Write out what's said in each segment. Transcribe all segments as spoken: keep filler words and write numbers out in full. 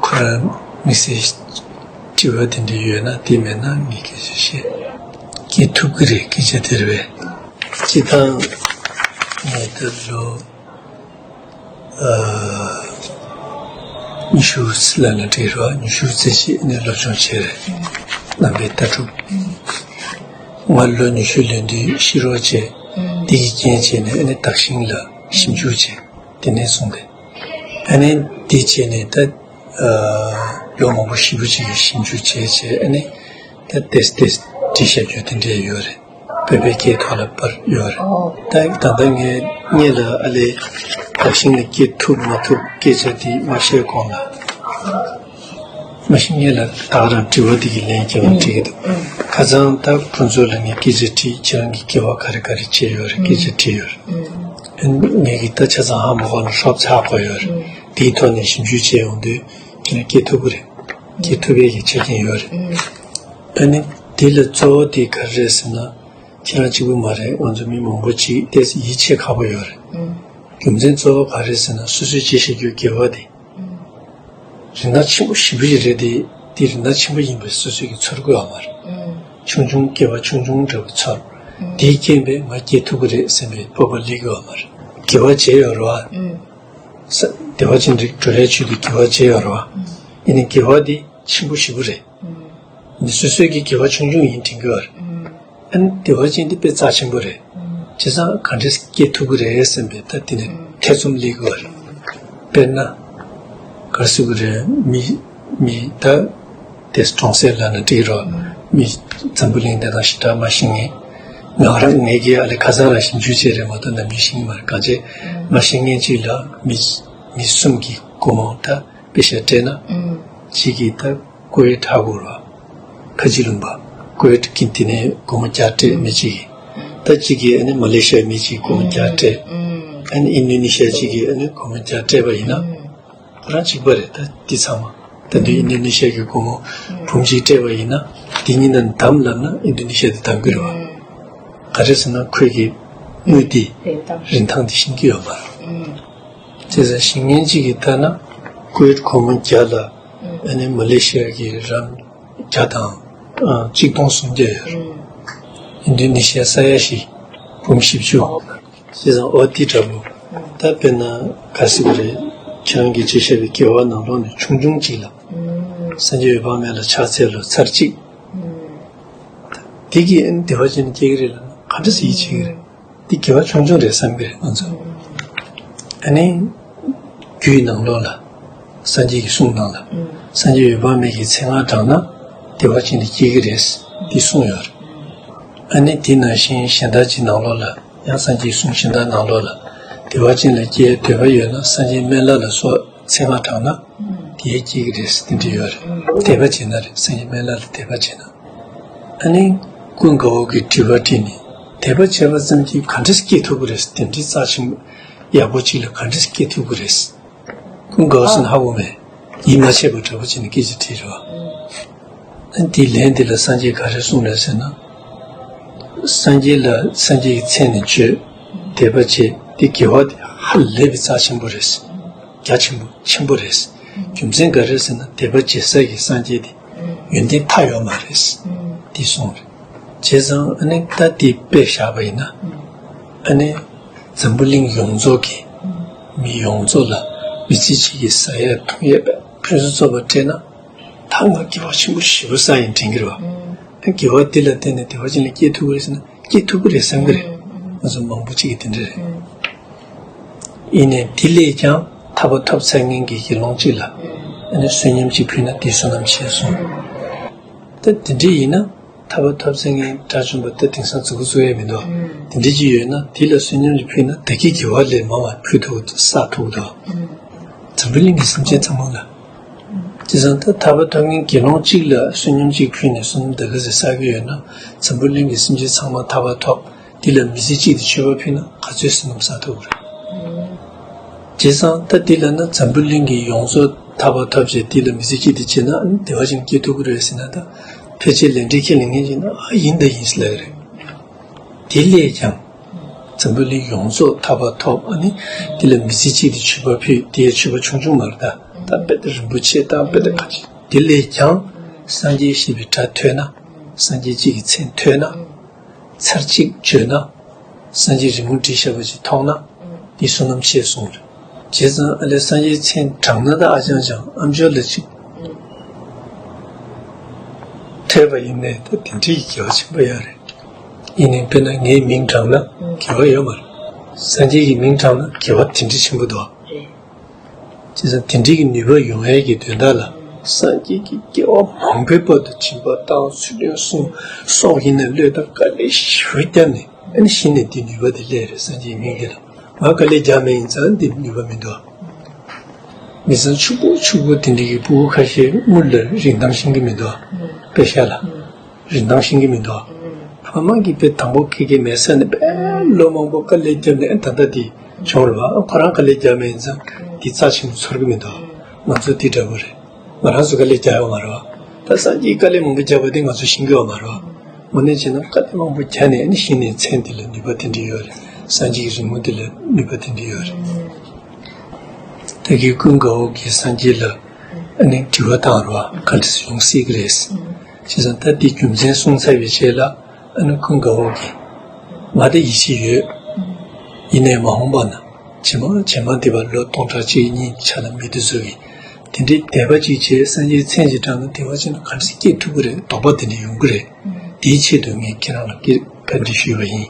ཁོ་རང་དམིགས་བསལ་དྲི་བ་དེ་འདྲ་ཡོད་ན། དེ་མེད་ན་ངས་སྐད་ཆ་བཤད། སྐྱེ་ཐུབ་ཀྱི་རེད། སྐད་ཆ་དེ་རེད་པས། སྤྱིར་བཏང་ངས་ད་ལོ་ཨ་ཉི་ཤུ་ཙམ་ལབ་ན་འགྲིག་རེད་པ། ཉི་ཤུ་ཙམ་ཞིག་ནས་སློབ་སྦྱོང་བྱས་རེད། རྣམ་པའི་ལྟ་གྲུབ། ང་ལོ་ཉི་ཤུ་ལོན་དུས་ཤི་རོགས་བྱས། དེ་གི་རྐྱེན་བྱས་ནས་ཨ་ནི་དག་ཞིང་ལ་ཞིབ་འཇུག་བྱས། དེ་ནས་བཟུང་སྟེ། ཨ་ནི་དེ་བྱས་ནས་ད་ཨ་ལོ་མང་པོ་ཞེ་པོ་ཅིག་གི་ཞིབ་འཇུག་བྱས་བྱས། ཨ་ནི་ད་ཏོག་ཙམ་ཏོག་ཙམ་བྲིས་བཞག་རྒྱུ་དེ་འདྲས་ཡོད་རེད། བོད་པའི་སྐད་ཐོག་ལ་པར་ཡོད་རེད། ཨོ། ད་ད་ལྟ་ངས་སྔོན་ལ་ཨ་ལས་དག་ཞིང་ལ་སྐྱེ་ཐུབ་མ་ཐུབ་སྐད་ཆ་དེ་མ་བཤད་གོང་ལ། མ་གཞི་སྔོན་ལ་ད་ག་རང་དྲི་བ་དེ་གི་ལན་རྒྱག་པ་འགྲིག་གི་འདུག་ཁ་སང་ད་ཁོང་ཚོ་ལ་ངས་སྐད་ཆ་དྲིས། ཁྱེད་རང་གི་དགེ་བ་ག་རེ་ག་རེ་བྱས་ཡོད་རེད། སྐད་ཆ་དྲིས་ཡོད་རེད། ཨ་ནི་ངས་ཀྱིས་ད་ཆ་ཚང་ཧ་མ་གོ་ན་ཧྲོབ་ཙམ་ཧ་གོ་ཡོད་རེད། དེའི་ཐོག་ནས་ཞིབ་འཇུག་བྱས་ཡོང་དུས་ཁྱེད་རང་སྐྱེ་ཐུབ་ཀྱི་རེད། སྐྱེ་ཐུབ་ཡས་ཀྱི་ཆ་རྐྱེན་ཡོད་རེད། ཨ་ནི་དེ་ལ་གཙོ་བོ་དེ་ག་རེ་རེད་ཟེར་ན། ཁྱེད་རང་གཅིག་པུ་མ་རེད། ང་ཚོ་མི་མང་པོ་ཅིག་ཏོག་ཙམ་ཡིད་ཆེས་ཁག་པོ་ཡོད་རེད། རྒྱུ་མཚན་གཙོ་བོ་ག་རེ་རེད་ཟེར་ན། སོ་སོས་བྱས་བཞག་རྒྱུ་དགེ་བ་དེ་རིན་ཐང་ཆེན་པོ་ཞེ་པོ་ཅིག་རེད་དེ། དེ་རིན་ཐང་ཆེན་པོ་ཡིན་པ་སོ་སོས་ཀྱིས་ཚོར་གི་ཡོད་མ་རེད། ཆུང་ཆུང་། སྐྱེ་བ་ཆུང་ཆུང་འདྲ་པོ་ཚོར། དེའི་རྐྱེན་པས་ང་སྐྱེ་ཐུབ་ཀྱི་རེད་བསམ་པའི་སྤོབས་པ་སླེབས་ཀྱི་ཡོད་མ་རེད། དགེ་བ་བྱས་ཡོད་རེད་པ། ས་བདེ་བ་ཅན་དུ་འགྲོ་ཡའི་ཆེད་དུ་དགེ་བ་བྱས་ཡོད་རེད་པ། ཡིན་ནའི་དགེ་བ་དེ་ཆེན་པོ་ཞེ་པོ་རེད། འདི་སོ་སོའི་གི་དགེ་བ་ཆུང་ཆུང་ཡིན་དྲན་གྱི་ཡོད་རེད། ཨ་ནི་བདེ་བ་ཅན་དེ་དཔེ་རྩ་ཆེན་པོ་རེད། བྱས་ཙང་ག་འདྲས་སྐྱེ་ཐུབ་ཀྱི་རེད་བསམ་པའི་ད་དེ་ནས་ཐེ་ཚོམ་སླེབས་ཀྱི་ཡོད་རེད། དཔེར་ན། ག་རེ་ཟེར་དགོས་རེད། མི་མི་ད་དེ་གྲོང་གསེབ་ལབ་ན་འགྲིག་རེད། མི་འཛམ་བུ་གླིང་དེ་དང་ཞེ་དྲག་མ་ཤེས་མཁན། ང་རང་ངས་ཀྱིས་ཨ་ལས་ཁ་སང་རང་ཞིབ་འཇུག་བྱས་རེད་མ་གཏོགས། ནམ་རྒྱུན་ཤེས་ཀྱི་མ་རེད། གང་བྱས་མ་ཤེས་མཁན་ཅིག་ལ་མི་མི་གསུམ་གྱི་སྒོར་མོ་ད་དཔེ་བཞག་སྤྲད་ན། གཅིག་གིས་ད་ཀུ་ཝེད་ཧ་གོ་རེད་པ། ཁ་ཆེ་ལུང་པ། ཀུ་ཝེད་ཀྱི་དེ་ནས་སྒོར་མོ་བརྒྱ་སྤྲད། མི་གཅིག་གིས། ད་གཅིག་གིས་ཨ་ནི་མ་ལེ་ཤི་ཡ། མི་གཅིག་སྒོར་མོ་བརྒྱ་སྤྲད། ཨ་ནི་ཨིན་ཌོ་ནེ་ཤི་ཡ་གཅིག་གིས་ཨ་ནི་སྒོར་མོ་བརྒྱ་སྤྲད་པ་ཡིན་ན། ཁོ་རང་གཅིག་པ་རེད། ད་འདི་ཚང་མ། ད་དུང་ཨིན་ཌོ་ནེ་ཤི་ཡ་གི་སྒོར་མོ་འབུམ་གཅིག་སྤྲད་པ་ཡིན་ན། འདི་གཉིས་ནང་བདམས་ལབ་ན་ཨིན་ཌོ་ནེ་ཤི་ཡ་དེ་བདམས་ཀྱི་རེད་པ། ག་རེ་ཟེར་ན་ཁོས་ཀྱི་དངུལ་དེ་རིན་ཐང་དེ་ཤེས་ཀྱི་ཡོད་མ་རེད། བྱས་ཙང་ཤེས་མཁན་གཅིག་གིས་ལྟ་ན་ཀུ་ཝེད་སྒོར་མོ་བརྒྱ་ལ། ཨ་ནི་མ་ལེ་ཤི་ཡ་གི་རམ་བརྒྱ་དང་ཨ་གཅིག་སྟོང་སུམ་བརྒྱ་ཡོད་རེད། ཨིན་ཌོ་ནེ་ཤི་ཡ་ས་ཡ་བཞི་འབུམ་བཞི་བཅུ། བྱས་ཙང་ཨོ་དེ་འདྲ་པོ། ད་དཔེར་ན་ག་རེ་ཟེར་དགོས་རེད། ཁྱེད་རང་གིས་བྱས་བཞག་པའི་དགེ་བ་ནང་ལོགས་ནས་ཆུང་ཆུང་གཅིག་ལ། སངས་རྒྱས་འོད་དཔག་མེད་ལ་ཕྱག་འཚལ་ལོ་ཚར་གཅིག། དེ་གིས་ཨ་ནི་བདེ་བ་ཅན་སྐྱེ་གི་རེད་ལབ་ན་ག་འདྲ་སེ་ཡིད་ཆེས་ཀྱི་རེད། འདི་དགེ་བ་ཆུང་ཆུང་རེད་བསམ་གྱི་རེད་ང་ཚོ། ཨ་ནི། རྒྱུད་ནང་ལོགས་ལ། སངས་རྒྱས་ཀྱི་གསུང་ནང་ལ། སངས་རྒྱས་འོད་དཔག་མེད་ཀྱི་མཚན་སྔགས་བགྲངས་ན། བདེ་བ་ཅན་དུ་སྐྱེ་གི་རེད། འདི་གསུངས་ཡོད་རེད། ཨ་ནི་དེ་ནང་བཞིན་གཞན་དག་ཅིག་ནང་ལོགས་ལ། ཡང་སངས་རྒྱས་ཀྱི་གསུང་གཞན་དག་ནང་ལོགས་ལ། བདེ་བ་ཅན་ལ་སྐྱེ་འདོད་པ་ཡོད་ན་སངས་རྒྱས་སྨན་བླ་ལ་སོགས་མཚན་སྔགས་བགྲངས་ན། དེ་སྐྱེ་གི་རེད། དེ་འདྲ་ཡོད་རེད། དད་པ་བྱས་ན་རེད། སངས་རྒྱས་སྨན་བླ་ལ་དད་པ་བྱས་ན། ཨ་ནི། ཀུན་དགའ་བོ་གིས་དྲི་བ་དྲིས་ནས། དད་པ་བྱས་པ་ཙམ་གྱིས་ག་འདྲས་སྐྱེ་ཐུབ་ཀྱི་རེད། དེ་འདྲའི་རྩ་ཆེན་པོ་ཡག་པོ་གཅིག་ལ་ག་འདྲས་སྐྱེ་ཐུབ་ཀྱི་རེད། ཀུན་དགའ་བོ་ཟེར་ན་ཧ་གོ་མེད། ཡིད་མ་ཆེས་པ་འདྲ་པོ་བྱས་ནས་སྐད་ཆ་དྲིས་རེད་པ། ཨ་ནི་དེའི་ལན་དེ་ལ་སངས་རྒྱས་ག་རེ་གསུངས་རེད་ཟེར་ན། སངས་རྒྱས་ལ་སངས་རྒྱས་ཀྱི་མཚན་ནས་བརྗོད། དད་པ་བྱེད། དེ་དགེ་བ་དེ་ཧ་ལས་པའི་རྩ་ཆེན་པོ་རེད། རྒྱ་ཆེན་པོ་ཆེན་པོ་རེད། རྒྱུ་མཚན་ག་རེ་ཟེར་ན་དད་པ་བྱེད་ས་གི་སངས་རྒྱས་དེ་ཡོན་ཏན་མཐའ་ཡོད་མ་རེད། དེ་གསུངས་རེད། བྱས་ཙང་ཨ་ནི་ད་དེ་དཔེ་བཞག་པ་ཡིན་ན། ཨ་ནི་འཛམ་བུ་གླིང་ཡོངས་རྫོགས་ཀྱི་མི་ཡོངས་རྫོགས་ལ་མི་ཚེ་གཅིག་གི་ཟ་ཡས་འཐུང་ཡས་ཕུན་སུམ་ཚོགས་པ་སྤྲད་ན། ད་ང་དགེ་བ་ཆེན་པོ་ཞེ་པོ་བསགས་ཡིན་དྲན་གྱི་རེད་པ། ཨ་དགེ་བ་འདི་ལ་བརྟེན་ནས་བདེ་བ་ཅན་ལ་སྐྱེ་ཐུབ་ཀྱི་རེད་ཟེར་ན་སྐྱེ་ཐུབ་ཀྱི་རེད་བསམ་གྱི་རེད། ང་ཚོ་མང་པོ་གཅིག་གིས་དེ་འདྲ་རེད། ཡིན་ནའི་དེ་ལས་ཀྱང་ཐར་པ་ཐོབ་ཚར་མཁན་གྱི་དགེ་སློང་གཅིག་ལ་ཨ་ནི་བསོད་སྙོམས་གཅིག་ཕུལ་ན་དེ་བསོད་ནམས་ཆེ་གསུངས། ད་དེ་འདྲ་ཡིན་ན་ཐར་པ་ཐོབ་ཚར་མཁན་དགྲ་བཅོམ་པ་ད་དེང་སང་མཛུབ་གུ་བཙུགས་ཡས་མི་འདུག་དེ་འདྲ་ཅིག་ཡོད་ན་དེ་ལ་བསོད་སྙོམས་ཅིག་ཕུལ་ན་ད་གིན་དགེ་བ་ལས་མང་བ་ཕུལ་ཐུབ་བསགས་ཐུབ་འདུག་འཛམ་བུ་གླིང་གི་སེམས་ཅན་ཚང་མ་ལ། བྱས་ཙང་ད་ཐར་པ་ཐོབ་མཁན་དགེ་སློང་གཅིག་ལ་བསོད་སྙོམས་གཅིག་ཕུལ་ནས་བསོད་ནམས་ད་ག་ཚོད་བསགས་ཀྱི་ཡོད་ན། འཛམ་བུ་གླིང་གི་སེམས་ཅན་ཚང་མ་ཐར་པ་ཐོབ། འདི་ལ་མི་ཚེ་གཅིག་དེ་མཆོད་པ་ཕུལ་ན་ག་ཚོད་བསོད་ནམས་བསགས་ཐུབ་ཀྱི་རེད། བྱས་ཙང་ད་འདི་ལ་ན་འཛམ་བུ་གླིང་གི་ཡོངས་རྫོགས་ཐར་པ་ཐོབ་བྱས་འདི་ལ་མི་ཚེ་གཅིག་དེ་བྱས་ན་ཨ་ནི་བདེ་བ་ཅན་སྐྱེ་ཐུབ་ཀྱི་རེད་ཟེར་ན། ད་ཕལ་ཆེར་ལས་འབྲས་ཁས་ལེན་མཁན་ཅིག་ན་ཨ་ཡིན་ད་ཡིན་ཟེར་ལབ་ཀྱི་རེད། དེ་ལས་ཀྱང་། འཛམ་བུ་གླིང་ཡོངས་རྫོགས་ཐར་པ་ཐོབ། ཨ་ནི་དེ་ལ་མི་ཚེ་གཅིག་དེ་མཆོད་པ་ཕུལ། དེ་ཡང་མཆོད་པ་ཆུང་ཆུང་མ་རེད་ད། ད་དཔེ་དེ་རིན་པོ་ཆེ་དང་དཔེ་དེ་ཁ་ཆེ། དེ་ལས་ཀྱང་སངས་རྒྱས་ཞེས་པའི་སྒྲ་ཐོས་ན། སངས་རྒྱས་གཅིག་གི་མཚན་ཐོས་ན། ཚར་གཅིག་བརྗོད་ན། སངས་རྒྱས་རི་མོ་བྲིས་བཞག་པ་ཅིག་མཐོང་ན། འདི་བསོད་ནམས་ཆེ་གསུངས་རེད། བྱས་ཙང་ཨ་ལས་སངས་རྒྱས་མཚན་དྲངས་ན། ད་ཨ་ཅང་ཅང་ཨ་མཆོག་ལ་ཅིག་ཐོས་པ་ཡིན་ནའི་ད་དེ་འདྲའི་དགེ་བ་ཆེན་པོ་ཡོད་རེད། ཡིན་ནའི་དཔེར་ན་ངའི་མིང་དྲངས་ན་དགེ་བ་ཡོད་མ་རེད། སངས་རྒྱས་ཀྱི་མིང་དྲངས་ན་དགེ་བ་དེ་འདྲ་ཆེན་པོ་འདུག། བྱས་ཙང་དེ་འདྲའི་གི་ནུས་པ་ཡོང་ཡས་ཀྱི་དོན་དག་ལ། སངས་རྒྱས་ཀྱི་སྐྱེ་བ་མང་པོའི་བར་དུ་སྦྱིན་པ་བཏང་། ཚུལ་ཁྲིམས་བསྲུང་། སྲོག་ཡིན་ན་བློས་བཏང་། དཀའ་ལས་ཞེ་པོ་བརྒྱབ་ནས། ཨ་ནི་གཞི་ནས་འདི་ནུས་པ་འདི་སླེབས་རེད། སངས་རྒྱས་མིང་འདི་ལ། ང་དཀའ་ལས་རྒྱག་མེད་ཡིན་ཙང་འདི་ནུས་པ་མི་འདུག། མི་ཚང་ཕྱུག་པོ་ཕྱུག་པོ་དེ་འདྲའི་གི་ཕྲུ་གུ་ཁ་ཤས་དངུལ་ལ་རིན་ཐང་ཤེས་ཀྱི་མི་འདུག། པེ་ཤ་ལ་རིན་ཐང་ཤེས་ཀྱི་མི་འདུག། ཕ་མ་གིས་དཔེ་དང་པོ་ཁེ་ཁེ་མེད་ས་ནས་དཔེ་ལོ་མང་པོ་དཀའ་ལས་བརྒྱབ་ནས་ད་ལྟ་འདི་བྱུང་རེད་བ། ཁོ་རང་དཀའ་ལས་རྒྱག་མེད་ཡིན་ཙང་འདི་རྩ་ཆེན་པོ་ཚོར་གྱི་མི་འདུག། ང་ཚོ་འདི་འདྲ་པོ་རེད། ང་རང་ཚོ་དཀའ་ལས་རྒྱག་ཡོད་མ་རེད་བ། ད་སངས་རྒྱས་དཀའ་ལས་མང་པོ་བརྒྱབ་པ་དེ་ང་ཚོ་ཤེས་ཀྱི་ཡོད་མ་རེད་བ། དངོས་གནས་བྱས་ན་དཀའ་ལས་མང་པོ་བརྒྱབ་ནས། ཨ་ནི་གཞི་ནས་མཚན་དེ་ལ་ནུས་པ་དེ་འདྲ་ཡོད་རེད། སངས་རྒྱས་ཀྱི་རི་མོ་དེ་ལ་ནུས་པ་དེ་འདྲ་ཡོད་རེད། ད་གིན་ཀུན་དགའ་བོ་གིས་སངས་རྒྱས་ལ་ཨ་ནི་དྲི་བ་བཏང་རེད་བ། ག་འདྲ་སེ་ཡོང་སྲིད་ཀྱི་རེད། བྱས་ཙང་ད་དེ་རྒྱུ་མཚན་གསུངས་ཚར་བའི་རྗེས་ལ། ཨ་ནི་ཀུན་དགའ་བོ་གིས། ང་ད་ཡིད་ཆེས་ཡོད། ཡིན་ནའི་མ་འོངས་པ་ན། ཇེ་མང་ཇེ་མང་དེ་བར་ལོ་སྟོང་ཕྲག་གཅིག་གཉིས་ཆ་ལ་མི་དེ་ཚོ་གིས་དེ་འདྲའི་དད་པ་ཅིག་བྱས། སངས་རྒྱས་མཚན་ཅིག་དྲངས་ན་དད་པ་བྱས་ན་ག་འདྲ་སེ་སྐྱེ་ཐུབ་ཀྱི་རེད། དོགས་པ་དེ་འདྲ་ཡོང་གི་རེད། དེའི་ཆེད་དུ་ངས་ཁྱེད་རང་ལ་བཀའ་འདྲི་ཞུས་པ་ཡིན།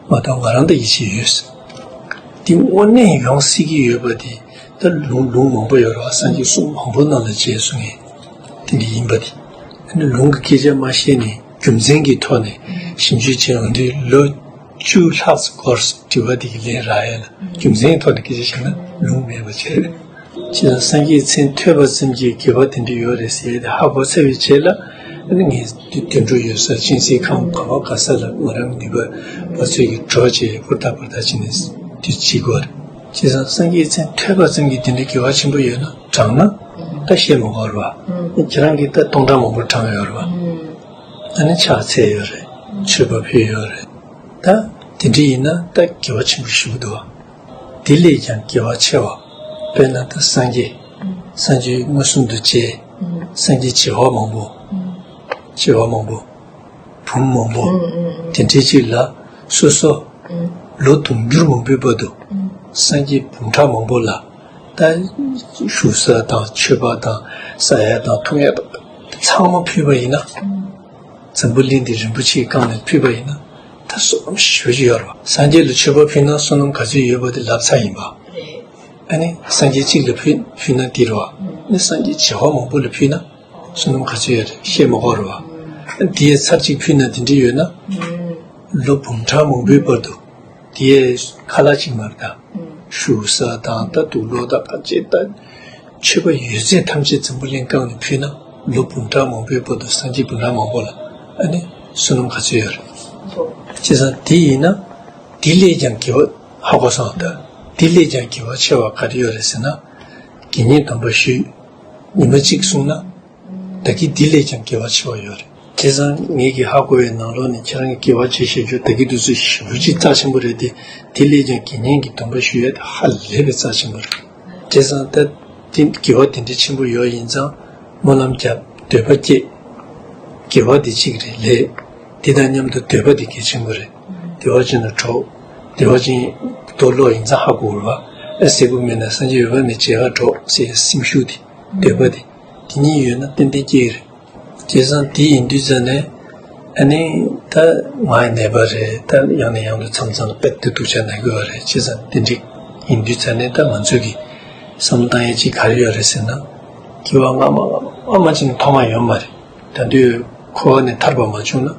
མ་གཏོགས་ང་རང་ད་ཡིད་ཆེས་ཡོད། དེ་དངོས་གནས་ཡོང་སྲིད་ཀྱི་ཡོད་པ་དེ། ད་ལུང་ལུང་མང་པོ་ཡོད་རེད་བ། སངས་རྒྱས་གསུང་མང་པོ་ནང་ལ་མཇལ་གསུང་ངེས་དེ་འདྲ་ཡིན་པ་དེ། ཨ་ནི་ལུང་གི་སྐད་ཆ་མ་བཤད་ནས་རྒྱུ་མཚན་གྱི་ཐོག་ནས་ཞིབ་འཇུག་བྱས་ཡོང་དུས་ལོ་བཅུ་ལྷག་ཙམ་འགོར་སོང་། དྲི་བ་དེ་གི་ལན་རག་ཡ་ལ་རྒྱུ་མཚན་གྱི་ཐོག་ནས་སྐད་ཆ་བཤད་ན་ལུང་མེད་པ་བྱས། བྱས་ཙང་སངས་རྒྱས་མཚན་ཐོས་པ་ཙམ་གྱིས་དགེ་བ་དེ་འདྲ་ཡོད་རེད་ཟེར་ཏེ་ཧ་གོ་ཚར་བའི་རྗེས་ལ། ཨ་ནི་ངས་དུ་དུད་འགྲོ་ཡོད་ས་གཅན་གཟན་ཁང་ག་བ་ག་ས་ལ་ང་རང་ནུས་པ་བ་ཚོད་ཀྱིས་འགྲོ་བྱས་ཧུར་ཐག་ཧུར་ཐག་བྱས་ནས་དུས་བྱེད་དགོས་རེད། བྱས་ཙང་སངས་རྒྱས་མཚན་ཐོས་པ་ཙམ་གྱིས་དེ་འདྲའི་དགེ་བ་ཆེན་པོ་ཡོད་ན་དྲངས་ན་ད་བཤད་མ་དགོས་རེད་བ། ཁྱེད་རང་གིས་ད་སྟོང་ཕྲག་མང་པོ་དྲངས་ཡོད་རེད་བ། ཨ་ནི་ཕྱག་འཚལ་ཡོད་རེད། མཆོད་པ་ཕུལ་ཡོད་རེད། ད་དེ་འདྲ་ཡིན་ན་ད་དགེ་བ་ཆེན་པོ་ཞིག་འདུག་བ། དེ་ལས་ཀྱང་དགེ་བ་ཆེ་བ། དཔེར་ན་ད་སངས་རྒྱས། སངས་རྒྱས་མངོན་སུམ་དུ་མཇལ། སངས་རྒྱས་བྱེ་བ་མང་པོ། བྱེ་བ་མང་པོ། བུམོ་མང་པོ། དེ་འདྲའི་ཅིག་ལ་སོ་སོ་ལོ་དུང་ཕྱུར་མང་པོའི་བར་དུ་སངས་རྒྱས་བུམ་ཕྲག་མང་པོ་ལ་ད་བཞུགས་ས་དང་མཆོད་པ་དང་ཟ་ཡ་དང་འཐུང་ཡ་དང་ཚང་མ་ཕུལ་བ་ཡིན་ན། འཛམ་བུ་གླིང་འདི་རིན་པོ་ཆེའི་སྒང་ནས་ཕུལ་བ་ཡིན་ན། ད་བསོད་ནམས་ཞེ་པོ་ཅིག་ཡོད་རེད་བ། སངས་རྒྱས་ལ་མཆོད་པ་ཕུལ་ན་བསོད་ནམས་ག་ཚོད་ཡོད་པ་དེ་ལབ་ཚར་ཡིན་པ། ཨ་ནི་སངས་རྒྱས་གཅིག་ལ་ཕུལ་ཕུལ་ན་འདི་རེད་བ། ཨ་ནི་སངས་རྒྱས་བྱེ་བ་མང་པོ་ལ་ཕུལ་ན་བསོད་ནམས་ག་ཚོད་ཡོད་རེད་བཤད་མ་དགོས་རེད་བ། ཨ་ནི་དེ་ཡས་ཚར་གཅིག་ཕུལ་ན་དེ་འདྲ་ཡོད་ན། ལོ་འབུམ་ཕྲག་མང་པོའི་བར་དུ། དེའི་ཁ་ལག་ཅིག་མ་རེད་ད། བཞུགས་ས་དང་ད་དུག་ལོག་དང་ཁ་ཆེ་ད། མཆོད་པ་ཡོད་ཚད་ཐམས་ཅད་འཛམ་བུ་གླིང་སྒང་ནས་ཕུལ་ན་ལོ་འབུམ་ཕྲག་མང་པོའི་བར་དུ་སངས་རྒྱས་འབུམ་ཕྲག་མང་པོ་ལ་ཨ་ནི་བསོད་ནམས་ག་ཚོད་ཡོད་རེད། བྱས་ཙང་དེ་ཡིན་ན་དེ་ལས་ཀྱང་དགེ་བ་ཧ་གོ་སོང་ད། དེ་ལས་ཀྱང་དགེ་བ་ཆེ་བ་ག་རེ་ཡོད་རེད་ཟེར་ན། དགེ་བསྙེན་སྡོམ་པ་ཞུས། ཉི་མ་གཅིག་བསྲུངས་ན། ད་གིན་འདི་ལས་ཀྱང་དགེ་བ་ཆེ་བ་ཡོད་རེད། བྱས་ཙང་ངེད་ཀྱིས་ཧ་གོ་བའི་ནང་ལོགས་ནས་ཁྱེད་རང་གི་དགེ་བ་ཆེ་ཞེས་བརྗོད་ད་གིན་དུས་ཚོད་ཞེ་པོ་ཅིག་རྩ་ཆེན་པོ་རེད་དེ། དེ་ལས་ཀྱང་དགེ་བསྙེན་གྱི་སྡོམ་པ་ཞུ་ཡས་དེ་ཧ་ལས་པའི་རྩ་ཆེན་པོ་རེད། བྱས་ཙང་ད་དེ་དགེ་བ་དེ་འདྲའི་ཆེན་པོ་ཡོད་ཡིན་ཙང་སྨོན་ལམ་རྒྱབ་འདོད་པ་སྐྱེས། དགེ་བ་དེ་གཅིག་རེད་ལས། དེ་དང་མཉམ་དུ་འདོད་པ་དེ་གལ་ཆེན་པོ་རེད། དེ་བ་ཅན་ལ་གྲོགས། དེ་བ་ཅན་རྡོ་སློག་ཡིན་ཙང་ཧ་གོ་རེད་བ། ཨ་ཟེར་གོ་མེད་ན་སངས་རྒྱས་འོད་དཔག་མེད་མཇལ་ག་འགྲོ་ཟེར་སེམས་ཤུགས་དེ། འདོད་པ་དེ། དེ་གཉིས་ཡོད་ན་ཏན་ཏན་སྐྱེ་གི་རེད། བྱས་ཙང་དེ་ཡིན་དུས་ཙ་ནས། ཨ་ནི་ད་ང་ཡི་ནད་པ་རེད། ད་ཡང་ནས་ཡང་དུ་མཚམས་མཚམས་ལ་དཔེ་དེ་སྡུག་ཅག་ན་གི་ཡོད་རེད། བྱས་ཙང་དེ་འདྲ་ཡིན་དུས་ཙ་ནས་ད་ང་ཚོས་ཀྱི་བསམ་བློ་བཏང་ཡས་ཅིག་ག་རེ་ཡོད་རེད་ཟེར་ན། སྐྱེ་བ་སྔ་མ་སྔ་མ་སྔ་མ་ཅིག་ནས་ཐོག་མ་ཡོད་མ་རེད། ད་དུང་འཁོར་བ་ནས་ཐར་པ་མ་བྱུང་ན་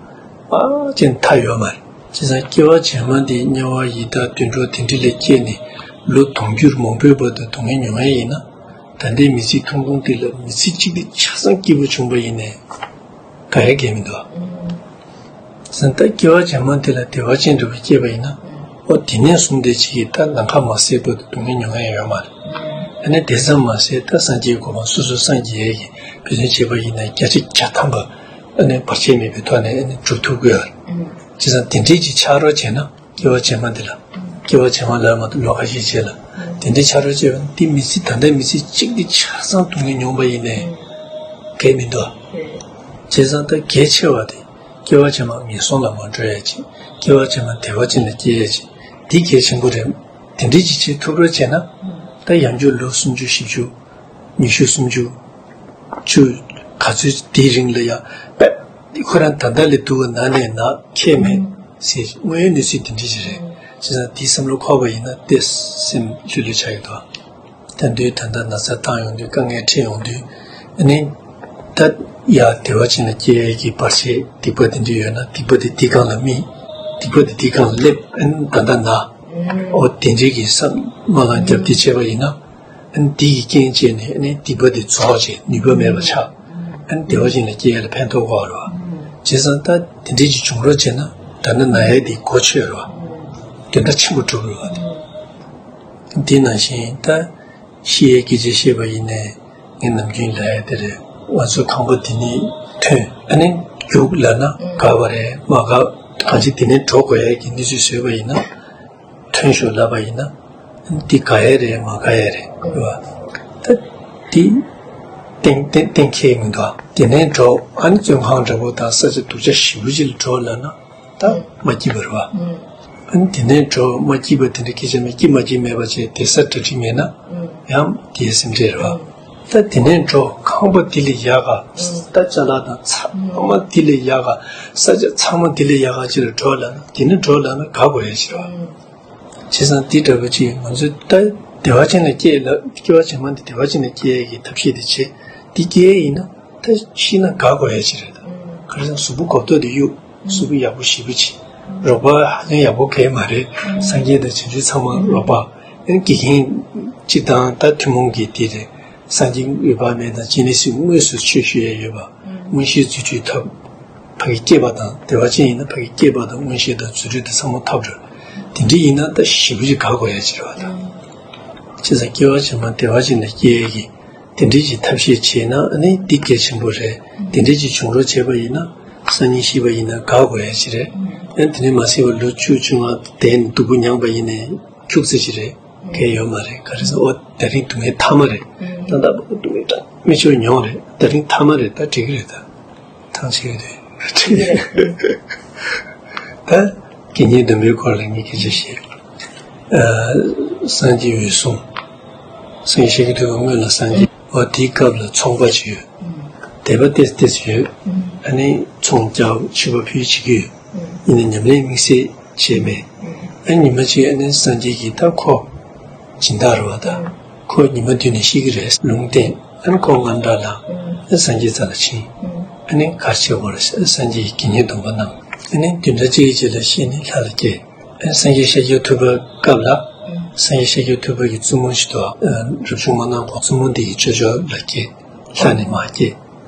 ཨ་ཅིག་ཐར་ཡོད་མ་རེད། བྱས་ཙང་སྐྱེ་བ་རྗེས་མ་འདི་དམྱལ་བ་ཡི་དྭགས་དུད་འགྲོ་དེ་འདྲ་ལ་སྐྱེས་ནས་ལོ་དུང་ཕྱུར་མང་པོའི་བར་དུ་སྡུག་བསྔལ་མྱོང་ཡས་ཡིན་ན། ད་ལྟའི་མི་ཚེ་ཐུང་ཐུང་འདི་ལ་མི་ཚེ་གཅིག་འདི་ཆ་ཚང་སྐྱིད་པོ་བྱུང་པ་ཡིན་ནའི་ག་ཡེ་གེ་མི་འདུག། བྱས་ཙང་ད་སྐྱེ་བ་རྗེས་མ་འདི་ལ་བདེ་བ་ཅན་འདྲ་བོ་སྐྱེས་པ་ཡིན་ན། ཨོ་དེ་ནས་བཟུང་སྟེ་ཅིག་གིས་ད་ནམ་མཁའ་མ་ཟད་བར་དུ་སྡུག་བསྔལ་མྱོང་ཡས་ཡོད་མ་རེད། ཨ་ནི་དེ་ཙམ་མ་ཟད་ད་སངས་རྒྱས་གོ་འཕང་སོ་སོ་སངས་རྒྱས་ཀྱི་ཕན་ཚུན་བྱེད་པ་ཡིན་ན་བརྒྱ་ཆ་བརྒྱ་ཐམ་པ་ཨ་ནི་བར་ཆད་མེད་པའི་ཐོག་ནས་ཨ་ནི་འགྲུབ་ཐུབ་ཀྱི་ཡོད་རེད། བྱས་ཙང་དེ་འདྲས་ཀྱི་ཕྱག་རོགས་བྱས་ན། སྐྱེ་བ་རྗེས་མ་འདི་ལ། སྐྱེ་བ་རྗེས་མ་ལ་མ་གཏོགས་ལོ་ཁ་ཤས་རྗེས་ལ། དེ་འདྲའི་ཆ་རོགས་བྱས་པ་ན་དེ་མི་ཚེ་ད་ལྟའི་མི་ཚེ་གཅིག་འདི་ཆ་ཚང་སྡུག་བསྔལ་མྱོང་པ་ཡིན་ནའི་གལ་མི་འདུག་བྱས་ཙང་ད་གལ་ཆེ་བ་དེ་སྐྱེ་བ་རྗེས་མ་ངན་སོང་ལ་མ་འགྲོ་ཡ་ཅིག་སྐྱེ་བ་རྗེས་མ་བདེ་བ་ཅན་ལ་སྐྱེ་ཡ་ཅིག་འདི་གལ་ཆེན་པོ་རེད། དེ་འདྲའི་ཅིག་བྱེད་ཐུབ་རོགས་བྱས་ན། ད་ཡང་བསྐྱར་ལོ་སུམ་ཅུ་བཞི་བཅུ། ཉི་ཤུ་སུམ་ཅུ། བཅུ། ག་ཚོད་དེའི་རིང་ལ་ཡང་། ཁོ་རང་ད་ལྟ་ལས་སྡུག་པ་ན་ནས་ན་ཁྱད་མེད་ཟེར་དངོས་ཡོད་གནས་ཚུལ་དེ་འདྲ་ཞིག་རེད། བྱས་ཙང་དེའི་བསམ་བློ་འཁོར་བ་ཡིན་ན་ཏོག་ཙམ་ལྷོད་ལྷོད་ཆགས་ཀྱི་འདུག་ད་དུང་ད་ལྟ་ན་ཚ་བཏང་ཡོང་དུས་དཀའ་ངལ་འཕྲད་ཡོང་དུས། ཨ་ནི། ད་ཡ་བདེ་བ་ཅན་ལ་སྐྱེ་ཡས་ཀྱི་བར་ཆད་སྡིག་པ་དེ་འདྲ་ཡོད་ན་སྡིག་པ་དེ་འདི་སྒང་ལ་དམིགས། སྡིག་པ་དེ་འདི་སྒང་ལ་སླེབས། ཨ་ནི་ད་ལྟ་ན། འོ་དེ་འདྲའི་གི་བསམ་བློ་རྒྱབ་སྟེ་བྱས་པ་ཡིན་ན། ཨ་ནི་དེ་གི་རྐྱེན་བྱས་ནས་ཨ་ནི་སྡིག་པ་དེ་རྫོགས་བྱས་ནུས་པ་མེད་པ་ཆགས། ཨ་ནི་བདེ་བ་ཅན་ལ་སྐྱེ་ཡས་ལ་ཕན་ཐོགས་དགོས་རེད་བ། བྱས་ཙང་ད་དེ་འདྲའི་ཅིག་བྱུང་རོགས་བྱས་ན་ད་ནི་ན་ཡས་དེ་གོ་ཆོད་རེད་བ། དོན་དག་ཆེན་པོ་འགྲུབ་རེད་བ་དེ། དེ་ནང་བཞིན་ད་ཤི་ཡས་སྐད་ཆ་བཤད་པ་ཡིན་ནའི་ངས་ནམ་རྒྱུན་ལབ་ཡས་དེ་རེད། ང་ཚོ་ཁང་པ་འདི་ནས་ཐོན། ཨ་ནི་རྒྱུགས་ལབ་ན་དགའ་བ་རེད་མ་དགའ། གང་ཅི་འདི་ནས་འགྲོ་དགོས་ཡས་ཀྱི་གནས་ཚུལ་བཟོས་པ་ཡིན་ན། ཐོན་ཤོག་ལབ་པ་ཡིན་ན། འདི་དགའ་ཡས་རེད་མ་དགའ་ཡས་རེད་རེད་བ། ད་འདི་གཏན་གཏན་གཏན་འཁེལ་མི་འདུག་དེ་ནས་འགྲོ་ཨ་ནི་བཙོན་ཁང་འདྲ་པོ་དང་ས་ཆ་སྡུག་ཅག་ཞེ་པོ་ཅིག་ལ་འགྲོ་ལབ་ན་ད་མ་སྐྱིད་པ་རེད་བ། ཨ་ནི་དེ་ནས་འགྲོ་མ་སྐྱིད་པ་དེ་འདྲ་སྐད་ཆ་མེད། སྐྱིད་མ་སྐྱིད་མེད་པ་བྱས་བསྡད་ས་གྲ་སྒྲིག་མེད་ན་ཡང་དེའི་སེམས་ཁྲལ་རེད་བ། ད་དེ་ནས་འགྲོ་ཁང་པ་འདི་ལས་ཡག་ག་ད་ཅ་ལག་དང་ཚང་མ་འདི་ལས་ཡག་ག་ས་ཆ་ཚང་མ་འདི་ལས་ཡག་ག་ཅིག་ལ་འགྲོ་ལབ་ན་དེ་ནས་འགྲོ་ལབ་ན་དགའ་དགོས་ཡ་ཅིག་རེད་བ། བྱས་ཙང་འདི་འདྲ་པོ་ཅིག་ང་ཚོས་ད་བདེ་བ་ཅན་ལ་སྐྱེ་ལ་སྐྱེ་བ་རྗེས་མ་འདི་བདེ་བ་ཅན་ལ་སྐྱེ་ཡ་གི་ཐབས་ཤེས་དེ་བྱེད། འདི་སྐྱེ་ཡ་ཡིན་ན་ད་ཤི་ན་དགའ་དགོས་ཡ་ཅིག་རེད་ད། ག་རེ་ཟེར་ན་གཟུགས་པོ་གོ་ཐོས་དེ་གཡུག་གཟུགས་པོ་ཡག་པོ་ཞེ་པོ་ཅིག་རོགས་པ་ཧ་ཅང་ཡག་པོ་གང་ཡང་མ་རེད། སངས་རྒྱས་དང་བྱང་ཆུབ་ཚང་མ་རོགས་པ། ཨེ་དགེ་རྒན་སྤྱི་དང་ད་ཐུན་མོང་གི་དེ་རེད། སངས་རྒྱས་འོད་དཔག་མེད་དང་སྤྱན་རས་གཟིགས་དངོས་སུ་ཆོས་ཞུ་ཡ་ཡོད་པ། མངོན་ཤེས་རྫུ་འཕྲུལ་ཐོབ། ཕ་གི་སྐྱེས་པ་དང་བདེ་བ་ཅན་ཡིན་ན་ཕ་གི་སྐྱེས་པ་དང་མངོན་ཤེས་དང་རྫུ་འཕྲུལ་དེ་ཚང་མ་ཐོབ་འགྲོ། དེ་འདྲ་ཡིན་ན་ད་ཞེ་པོ་ཅིག་དགའ་དགོས་ཡ་ཅིག་རེད་བ་ད། བྱས་ཙང་སྐྱེ་བ་རྗེས་མ་བདེ་བ་ཅན་ལ་སྐྱེ་ཡ་གི་དེ་འདྲའི་ཅིག་ཐབས་ཤེས་བྱས་ན་ཨ་ནི་འདི་གལ་ཆེན་པོ་རེད། དེ་འདྲའི་ཅིག་བྱུང་རོགས་བྱས་པ་ཡིན་ན་སང་ཉིན་ཤི་བ་ཡིན་ན་དགའ་དགོས་ཡ་ཅིག་རེད། ཨ་ནི་དེ་ནས་མ་ཤི་བར་ལོ་བཅུ་བཅོ་ལྔ་བསྡད་ནས་སྡུག་པོ་མྱངས་པ་ཡིན་ནའི་ཁྱུག་ཙམ་ཞིག་རེད། གལ་ཡོད་མ་རེད། ག་རེ་ཟེར་ཨོ་དེ་རིང་སྡུག་བསྔལ་མཐའ་མ་རེད། ད་ལྟ་བར་དུ་སྡུག་བསྔལ་གྲངས་མེད་ཅིག་མྱོང་རེད། དེ་རིང་མཐའ་མ་རེད། ད་འགྲིག་གི་རེད་ད། ཐང་ཆད་ཀྱི་རེད། ད་དགེ་བསྙེན་སྡོམ་པའི་སྐོར་ལ་ངས་སྐད་ཆ་བཤད། ཨ། སངས་རྒྱས་འོད་སྲུང་། སངས་རྒྱས་ཤཱཀྱ་ཐུབ་པ་སྔོན་ལ་སངས་རྒྱས། འོ་དེའི་སྐབས་ལ་ཚོང་པ་ཅིག་ཡོད། དད་པ་ཏོག་ཙམ་ཏོག་ཙམ་ཡོད། ཨ་ནི་ཚོང་རྒྱག་མཆོད་པ་ཕུལ་བྱེད་ཀྱི་ཡོད། ཡིན་ནའི་ཉམས་ལེན་དམིགས་བསལ་བྱས་མེད། ཨ་ཉི་མ་གཅིག་ཨ་ནི་སངས་རྒྱས་ཀྱིས་ད་ཁོ་སྦྱིན་བདག་རེད་བ་ད། ཁོ་ཉི་མ་བདུན་ནས་ཤི་གི་རེད་ལུང་བསྟན། ཨ་ནི་ཁོ་དངངས་སྐྲག་ལངས། ཨ་སངས་རྒྱས་རྩ་ལ་ཕྱིན། ཨ་ནི་གར་བྱེད་བར་སངས་རྒྱས་ཀྱིས་དགེ་བསྙེན་སྡོམ་པ་གནང་། ཨ་ནི་བདུན་ཕྲག་གཅིག་གི་རྗེས་ལ་ཤི་ནས་ལྷ་ལ་སྐྱེས། ཨ་ནི་སངས་རྒྱས་ཤཱཀྱ་ཐུབ་པའི་སྐབས་ལ། སངས་རྒྱས་ཤཱཀྱ་ཐུབ་པ་གི་བཙུན་མོ་ཞིག་འདུག་ཨ་རབ་བྱུང་མ་གནང་གོང་བཙུན་མོ་འདི་གི་ཅོ་ཅོ་ལ་སྐྱེས། ལྷ་ནས་མར་སྐྱེས།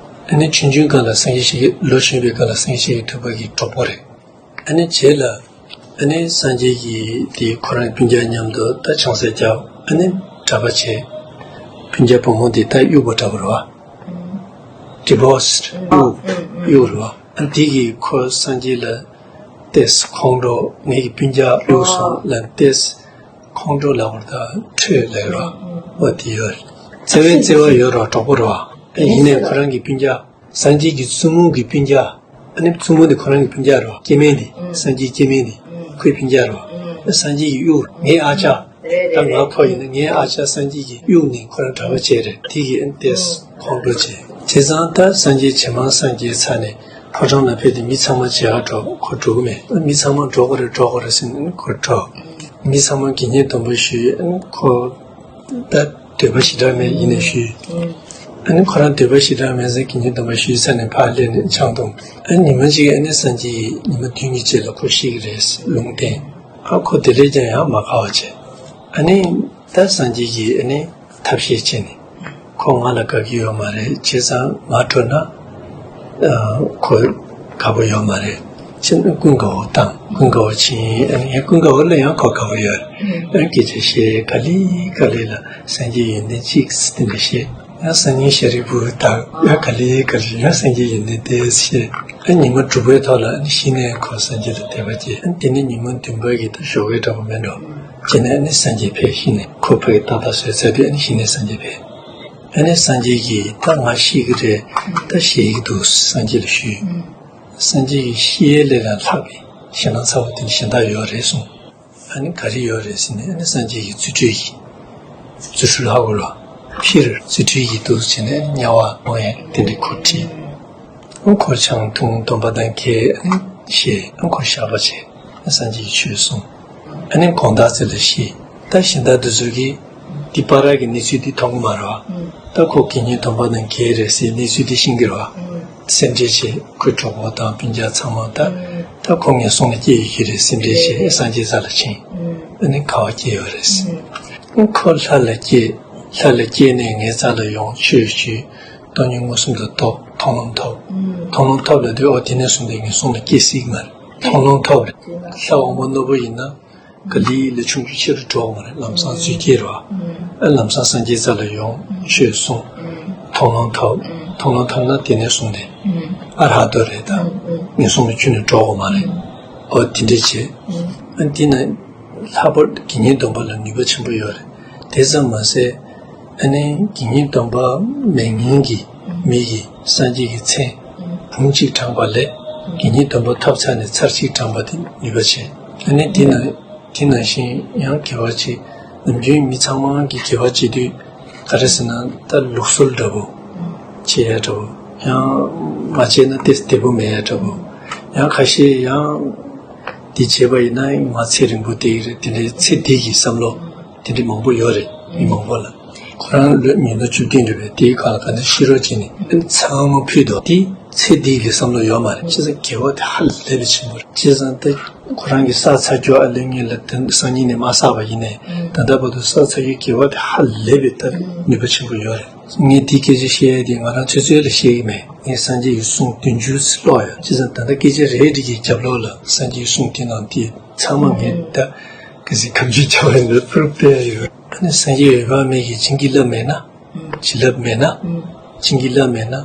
ཨ་ནི་ཆུང་ཆུང་སྒང་ལ་སངས་རྒྱས་ཤཱཀྱ་ལོ་གཞོན་པའི་སྒང་ལ་སངས་རྒྱས་ཤཱཀྱ་ཐུབ་པ་གི་གྲོགས་པོ་རེད། ཨ་ནི་རྗེས་ལ་ཨ་ནི་སངས་རྒྱས་ཀྱིས་དེ་ཁོ་རང་སྤུན་ཀྱག་མཉམ་དུ་ད་ཆང་ས་བརྒྱབ། ཨ་ནི་གྲྭ་པ་བྱས། སྤུན་ཀྱག་བུ་མོ་དེ་ད་གཡུག་པ་འདྲ་པོ་རེད་བ། ཌི་བོར་སི་གཡུག་གཡུག་རེད་བ། ཨ་དེ་གིས་ཁོ་སངས་རྒྱས་ལ་ཏོག་ཙམ་ཁོང་ཁྲོ། ངེད་ཀྱི་སྤུན་ཀྱག་གཡུག་སོང་ལབ་ཏོག་ཙམ་ཁོང་ཁྲོ་ལབ་པ་ད་ཁྲོས་ལབ་རེད་བ། འོ་དེ་ཡོད་རེད། བརྩེ་བའི་བརྩེ་བ་ཡོད་རེད་བ། གྲོགས་པོ་རེད་བ། ཨ་ཡིན་ནའི་ཁོ་རང་གི་སྤུན་ཀྱག་སངས་རྒྱས་ཀྱི་བཙུན་མོ་གི་སྤུན་ཀྱག་ཨ་ནི་བཙུན་མོ་འདི་ཁོ་རང་གི་སྤུན་ཀྱག་རེད་བ། སྐྱེ་དམན་འདི། སངས་རྒྱས་སྐྱེ་དམན་འདི། ཁོའི་སྤུན་ཀྱག་རེད་བ། ཨ་སངས་རྒྱས་ཀྱིས་གཡུག་ངའི་ཨ་ཅག་ད་ང་ཁོ་ཡིན་ན་ངའི་ཨ་ཅག་སངས་རྒྱས་ཀྱིས་གཡུག་ནས་ཁོ་རང་གྲྭ་པ་བྱས་རེད། དེ་གིས་ཨ་ནི་ཏོག་ཙམ་ཁོང་ཁྲོ་བྱས། བྱས་ཙང་ད་སངས་རྒྱས་ཇེ་མང་སངས་རྒྱས་ཚར་ནས་ཕོ་བྲང་ལ་ཕེབས་ཏེ་མི་ཚང་མ་མཇལ་ག་འགྲོ། ཁོ་འགྲོ་གི་མེད། ཨ་མི་ཚང་མ་འགྲོ་དགོས་རེད་འགྲོ་དགོས་རེད་ཟེར་ནས་ཨ་ནི་ཁོ་འགྲོ། མི་ཚང་མ་དགེ་བསྙེན་སྡོམ་པ་ཞུས། ཨ་ནི་ཁོ། ད་འདོད་པ་ཞེ་དྲག་མེད་ཡིན་ནས་ཞུས། ཨ་ནི་ཁོ་རང་འདོད་པ་ཞེ་དྲག་མེད་ཙང་དགེ་བསྙེན་སྡོམ་པ་ཞུས་ཚར་ནས་ཕར་སླེབས་ནས་ཆང་འཐུང་། ཨ་ནི་ཉི་མ་གཅིག་ཨ་ནི་སངས་རྒྱས་ཉི་མ་བདུན་གྱི་རྗེས་ལ་ཁོ་ཤི་གི་རེད་ལུང་བསྟན། ཨ་ཁོ་དེ་ལས་ཀྱང་ཡང་མ་དགའ་བ་བྱས། ཨ་ནི་ད་སངས་རྒྱས་ཀྱིས་ཨ་ནི་ཐབས་ཤེས་བྱས་ནས་ཁོ་ང་ལ་དགའ་གི་ཡོད་མ་རེད། བྱས་ཙང་ང་འགྲོ་ན། ཁོ་དགའ་པོ་ཡོད་མ་རེད། ཕྱིན་ན་ཀུན་དགའ་བོ་བཏང་། ཀུན་དགའ་བོ་ཕྱིན། ཨ་ནི་ཀུན་དགའ་བོ་ལ་ཡང་ཁོ་དགའ་པོ་ཡོད་རེད། ཨ་ནི་སྐད་ཆ་བཤད། ག་ལེ་ག་ལེ་ལ་སངས་རྒྱས་ཡོན་ཏན་གཅིག་དེ་འདྲ་བཤད། ཡང་སང་ཉིན་ཤཱ་རིའི་བུ་དག་ཡང་ག་ལེ་ག་ལེ་ཡང་སངས་རྒྱས་ཡོན་ཏན་ཏོག་ཙམ་ཤེས། ཨ་ཉི་མ་དྲུག་པའི་ཐོག་ལ་ཨ་ནི་གཞི་ནས་ཁོ་སངས་རྒྱས་ལ་དད་པ་སྐྱེས། ཨ་དེ་ནས་ཉི་མ་བདུན་པ་གི་ད་ཞོགས་ཀའི་འདྲ་པོ་མེད་འགྲོ། བྱས་ནས་ཨ་ནི་སངས་རྒྱས་ཕེབས། གཞི་ནས་ཁོ་ཕ་གི་ཏག་ཏག་བཟོས་ཚར་དུས་ཨ་ནི་གཞི་ནས་སངས་རྒྱས་ཕེབས། ཨ་ནི་སངས་རྒྱས་ཀྱིས་ད་ང་ཤི་གི་རེད། ད་ཞེད་ཀྱི་འདུག་སངས་རྒྱས་ལ་ཞུས། སངས་རྒྱས་ཀྱིས་ཤི་ཡས་ལས་ལ་ལྷག་པའི་ཞེད་སྣང་ཚ་བོ་དེ་ནི་གཞན་དག་ཡོད་རེད་གསུངས། ཨ་ནི་ག་རེ་ཡོད་རེད་ཟེར་ནས། ཨ་ནི་སངས་རྒྱས་ཀྱིས་རྫུ་འཕྲུལ་གྱིས། རྫུ་འཕྲུལ་ལྷག་གོ་ལ། ཕྱིར་རྫུ་འཕྲུལ་གྱིས་འདུག་བྱས་ནས་དམྱལ་བ་ལོང་ཡས་དེ་འདྲའི་ཁོ་ཁྲིད། ཨ་ཁོ་ཆང་འཐུང་སྡོམ་པ་དང་འགལ། ཨ་ནི་ཞེས་ཨ་ཁོ་བཤགས་པ་བྱས། ཨ་སངས་རྒྱས་ཀྱིས་ཆོས་གསུངས། ཨ་ནི་དགོང་དག་ཚེ་ལ་ཤི། ད་གཞན་དག་འདི་ཚོ་གིས་འདི་པ་ར་གི་གནས་ཚུལ་འདི་མཐོང་གི་མ་རེད་བ། ད་ཁོ་དགེ་བསྙེན་སྡོམ་པ་དང་འགལ་རེད་ཟེར་གནས་ཚུལ་འདི་ཤེས་ཀྱི་རེད་བ། སེམས་ཁྲལ་བྱས། ཁོའི་གྲོགས་པོ་དང་སྤུན་ཀྱག་ཚང་མ་ད་ད་ཁོ་ངན་སོང་ལ་སྐྱེ་ཡོད་ཀྱི་རེད་སེམས་ཁྲལ་བྱས། སངས་རྒྱས་རྩ་ལ་ཕྱིན། ཨ་ནི་ག་བ་སྐྱེ་ཡོད་རེད། ཁོ་ལྷ་ལ་སྐྱེས། ལྷ་ལ་སྐྱེས་ནས་ངའི་རྩ་ལ་ཡོང་ཆོས་ཞུས། སྟོང་ཉིད་མངོན་སུམ་དུ་རྟོགས། མཐོང་ལམ་ཐོབ། མཐོང་ལམ་ཐོབ་ལབ་དུས་ཨོ་དེ་ནས་བཟུང་སྟེ་ངན་སོང་ལ་སྐྱེ་སྲིད་ཀྱི་མ་རེད། མཐོང་ལམ་ཐོབ་རེད། ལྷ་དབང་པོ་རྣོ་པོ་ཡིན་ན། ག་ལེ་ལ་ཆུང་ཆུང་ཆེ་རུ་འགྲོ་བ་མ་རེད། ལམ་སང་རྫུས་སྐྱེས་རེད་བ། ཨ་ལམ་སང་སངས་རྒྱས་རྩ་ལ་ཡོང་། ཆོས་གསུངས། མཐོང་ལམ་ཐོབ། མཐོང་ལམ་ཐོབ་ན་དེ་ནས་བཟུང་སྟེ་ཨ་ར་ཧ་ཏོ་རེད། ད་ངན་སོང་ལ་ཁྱོན་ནས་འགྲོ་བ་མ་རེད། ཨོ་དེ་འདྲས་བྱས། ཨ་འདི་ན་ལྷག་པར་དགེ་བསྙེན་སྡོམ་པ་ལ་ནུས་པ་ཆེན་པོ་ཡོད་རེད། དེ་ཙམ་མ་ཟད། ཨ་ནི་དགེ་བསྙེན་སྡོམ་པ་མེད་མཁན་གྱི་མི་གིས་སངས་རྒྱས་ཀྱི་མཚན་བུམ་གཅིག་བགྲངས་པ་ལས། དགེ་བསྙེན་སྡོམ་པ་ཐོབ་ཚར་ནས་ཚར་གཅིག་བགྲངས་པ་དེ་ནུས་པ་ཆེ། ཨ་ནི་དེ་ནང་དེ་ནང་བཞིན་ཡང་དགེ་བ་བྱེད། ནམ་རྒྱུན་མི་ཚང་མ་གིས་དགེ་བ་བྱེད་དུས་ག་རེ་ཟེར་ན། ད་ལུགས་སྲོལ་འདྲ་པོ་བྱེད་ཡ་འདྲ་པོ། ཡང་མ་བྱས་ན་ཏོག་ཙམ་བདེ་པོ་མེད་ཡ་འདྲ་པོ། ཡང་ཁ་ཤས་ཡང་འདི་བྱས་པ་ཡིན་ན་ང་ཚེ་རིང་པོ་བསྡད་ཀྱི་རེད། དེ་འདྲའི་ཚེ་འདི་གི་བསམ་བློ་དེ་འདྲའི་མང་པོ་ཡོད་རེད། མི་མང་པོ་ལ། ཁོ་རང་ལོ་ཉིས་སྟོང་བཅུ་བདུན་རེད་པས། དེའི་སྒང་ལ་ག་ཚོད་ཤི་རོགས་བྱས་ནས་ཚང་མ་ཕུད་དོ། དེ་ཚེ་འདི་གི་བསམ་བློ་ཡོད་མ་རེད། བྱས་ཙང་དགེ་བ་དེ་ཧ་ལས་པའི་ཆེན་པོ་རེད། བྱས་ཙང་ད་ཁོ་རང་གི་བསགས་ཚར་རྒྱུ་ཨ་ལས་ངན་ལ་དེ་སང་ཉིན་ནས་མ་བསགས་པ་ཡིན་ནའི་ད་ལྟ་བར་དུ་བསགས་ཚར་རྒྱུའི་དགེ་བ་དེ་ཧ་ལས་པའི་ད་ནུས་པ་ཆེན་པོ་ཡོད་རེད། ངས་འདི་སྐད་ཆ་བཤད་ཡས་དེ་ང་རང་ཚོད་ཚོད་ལ་བཤད་ཀྱི་མེད། ངས་སངས་རྒྱས་ཀྱི་གསུང་བདུན་ཅུ་ཙམ་ཀློག་ཡོད། བྱས་ཙང་ད་ལྟ་སྐད་ཆ་རེ་རེ་གི་རྒྱབ་ལོགས་ལ་སངས་རྒྱས་ཀྱི་གསུང་དེ་ནང་དེ་ཚང་མ་ངས་ད་གལ་སྲིད་གང་ཅི་བྱ་བ་ཡིན་ན་ཕུར་སྤེལ་ཡོད། ཨ་ནི་སངས་རྒྱས་འོད་དཔག་མེད་ཀྱིས་བྱིན་གྱིས་བརླབས་མེད་ན། བྱིན་རླབས་མེད་ན། བྱིན་གྱིས་བརླབས་མེད་ན།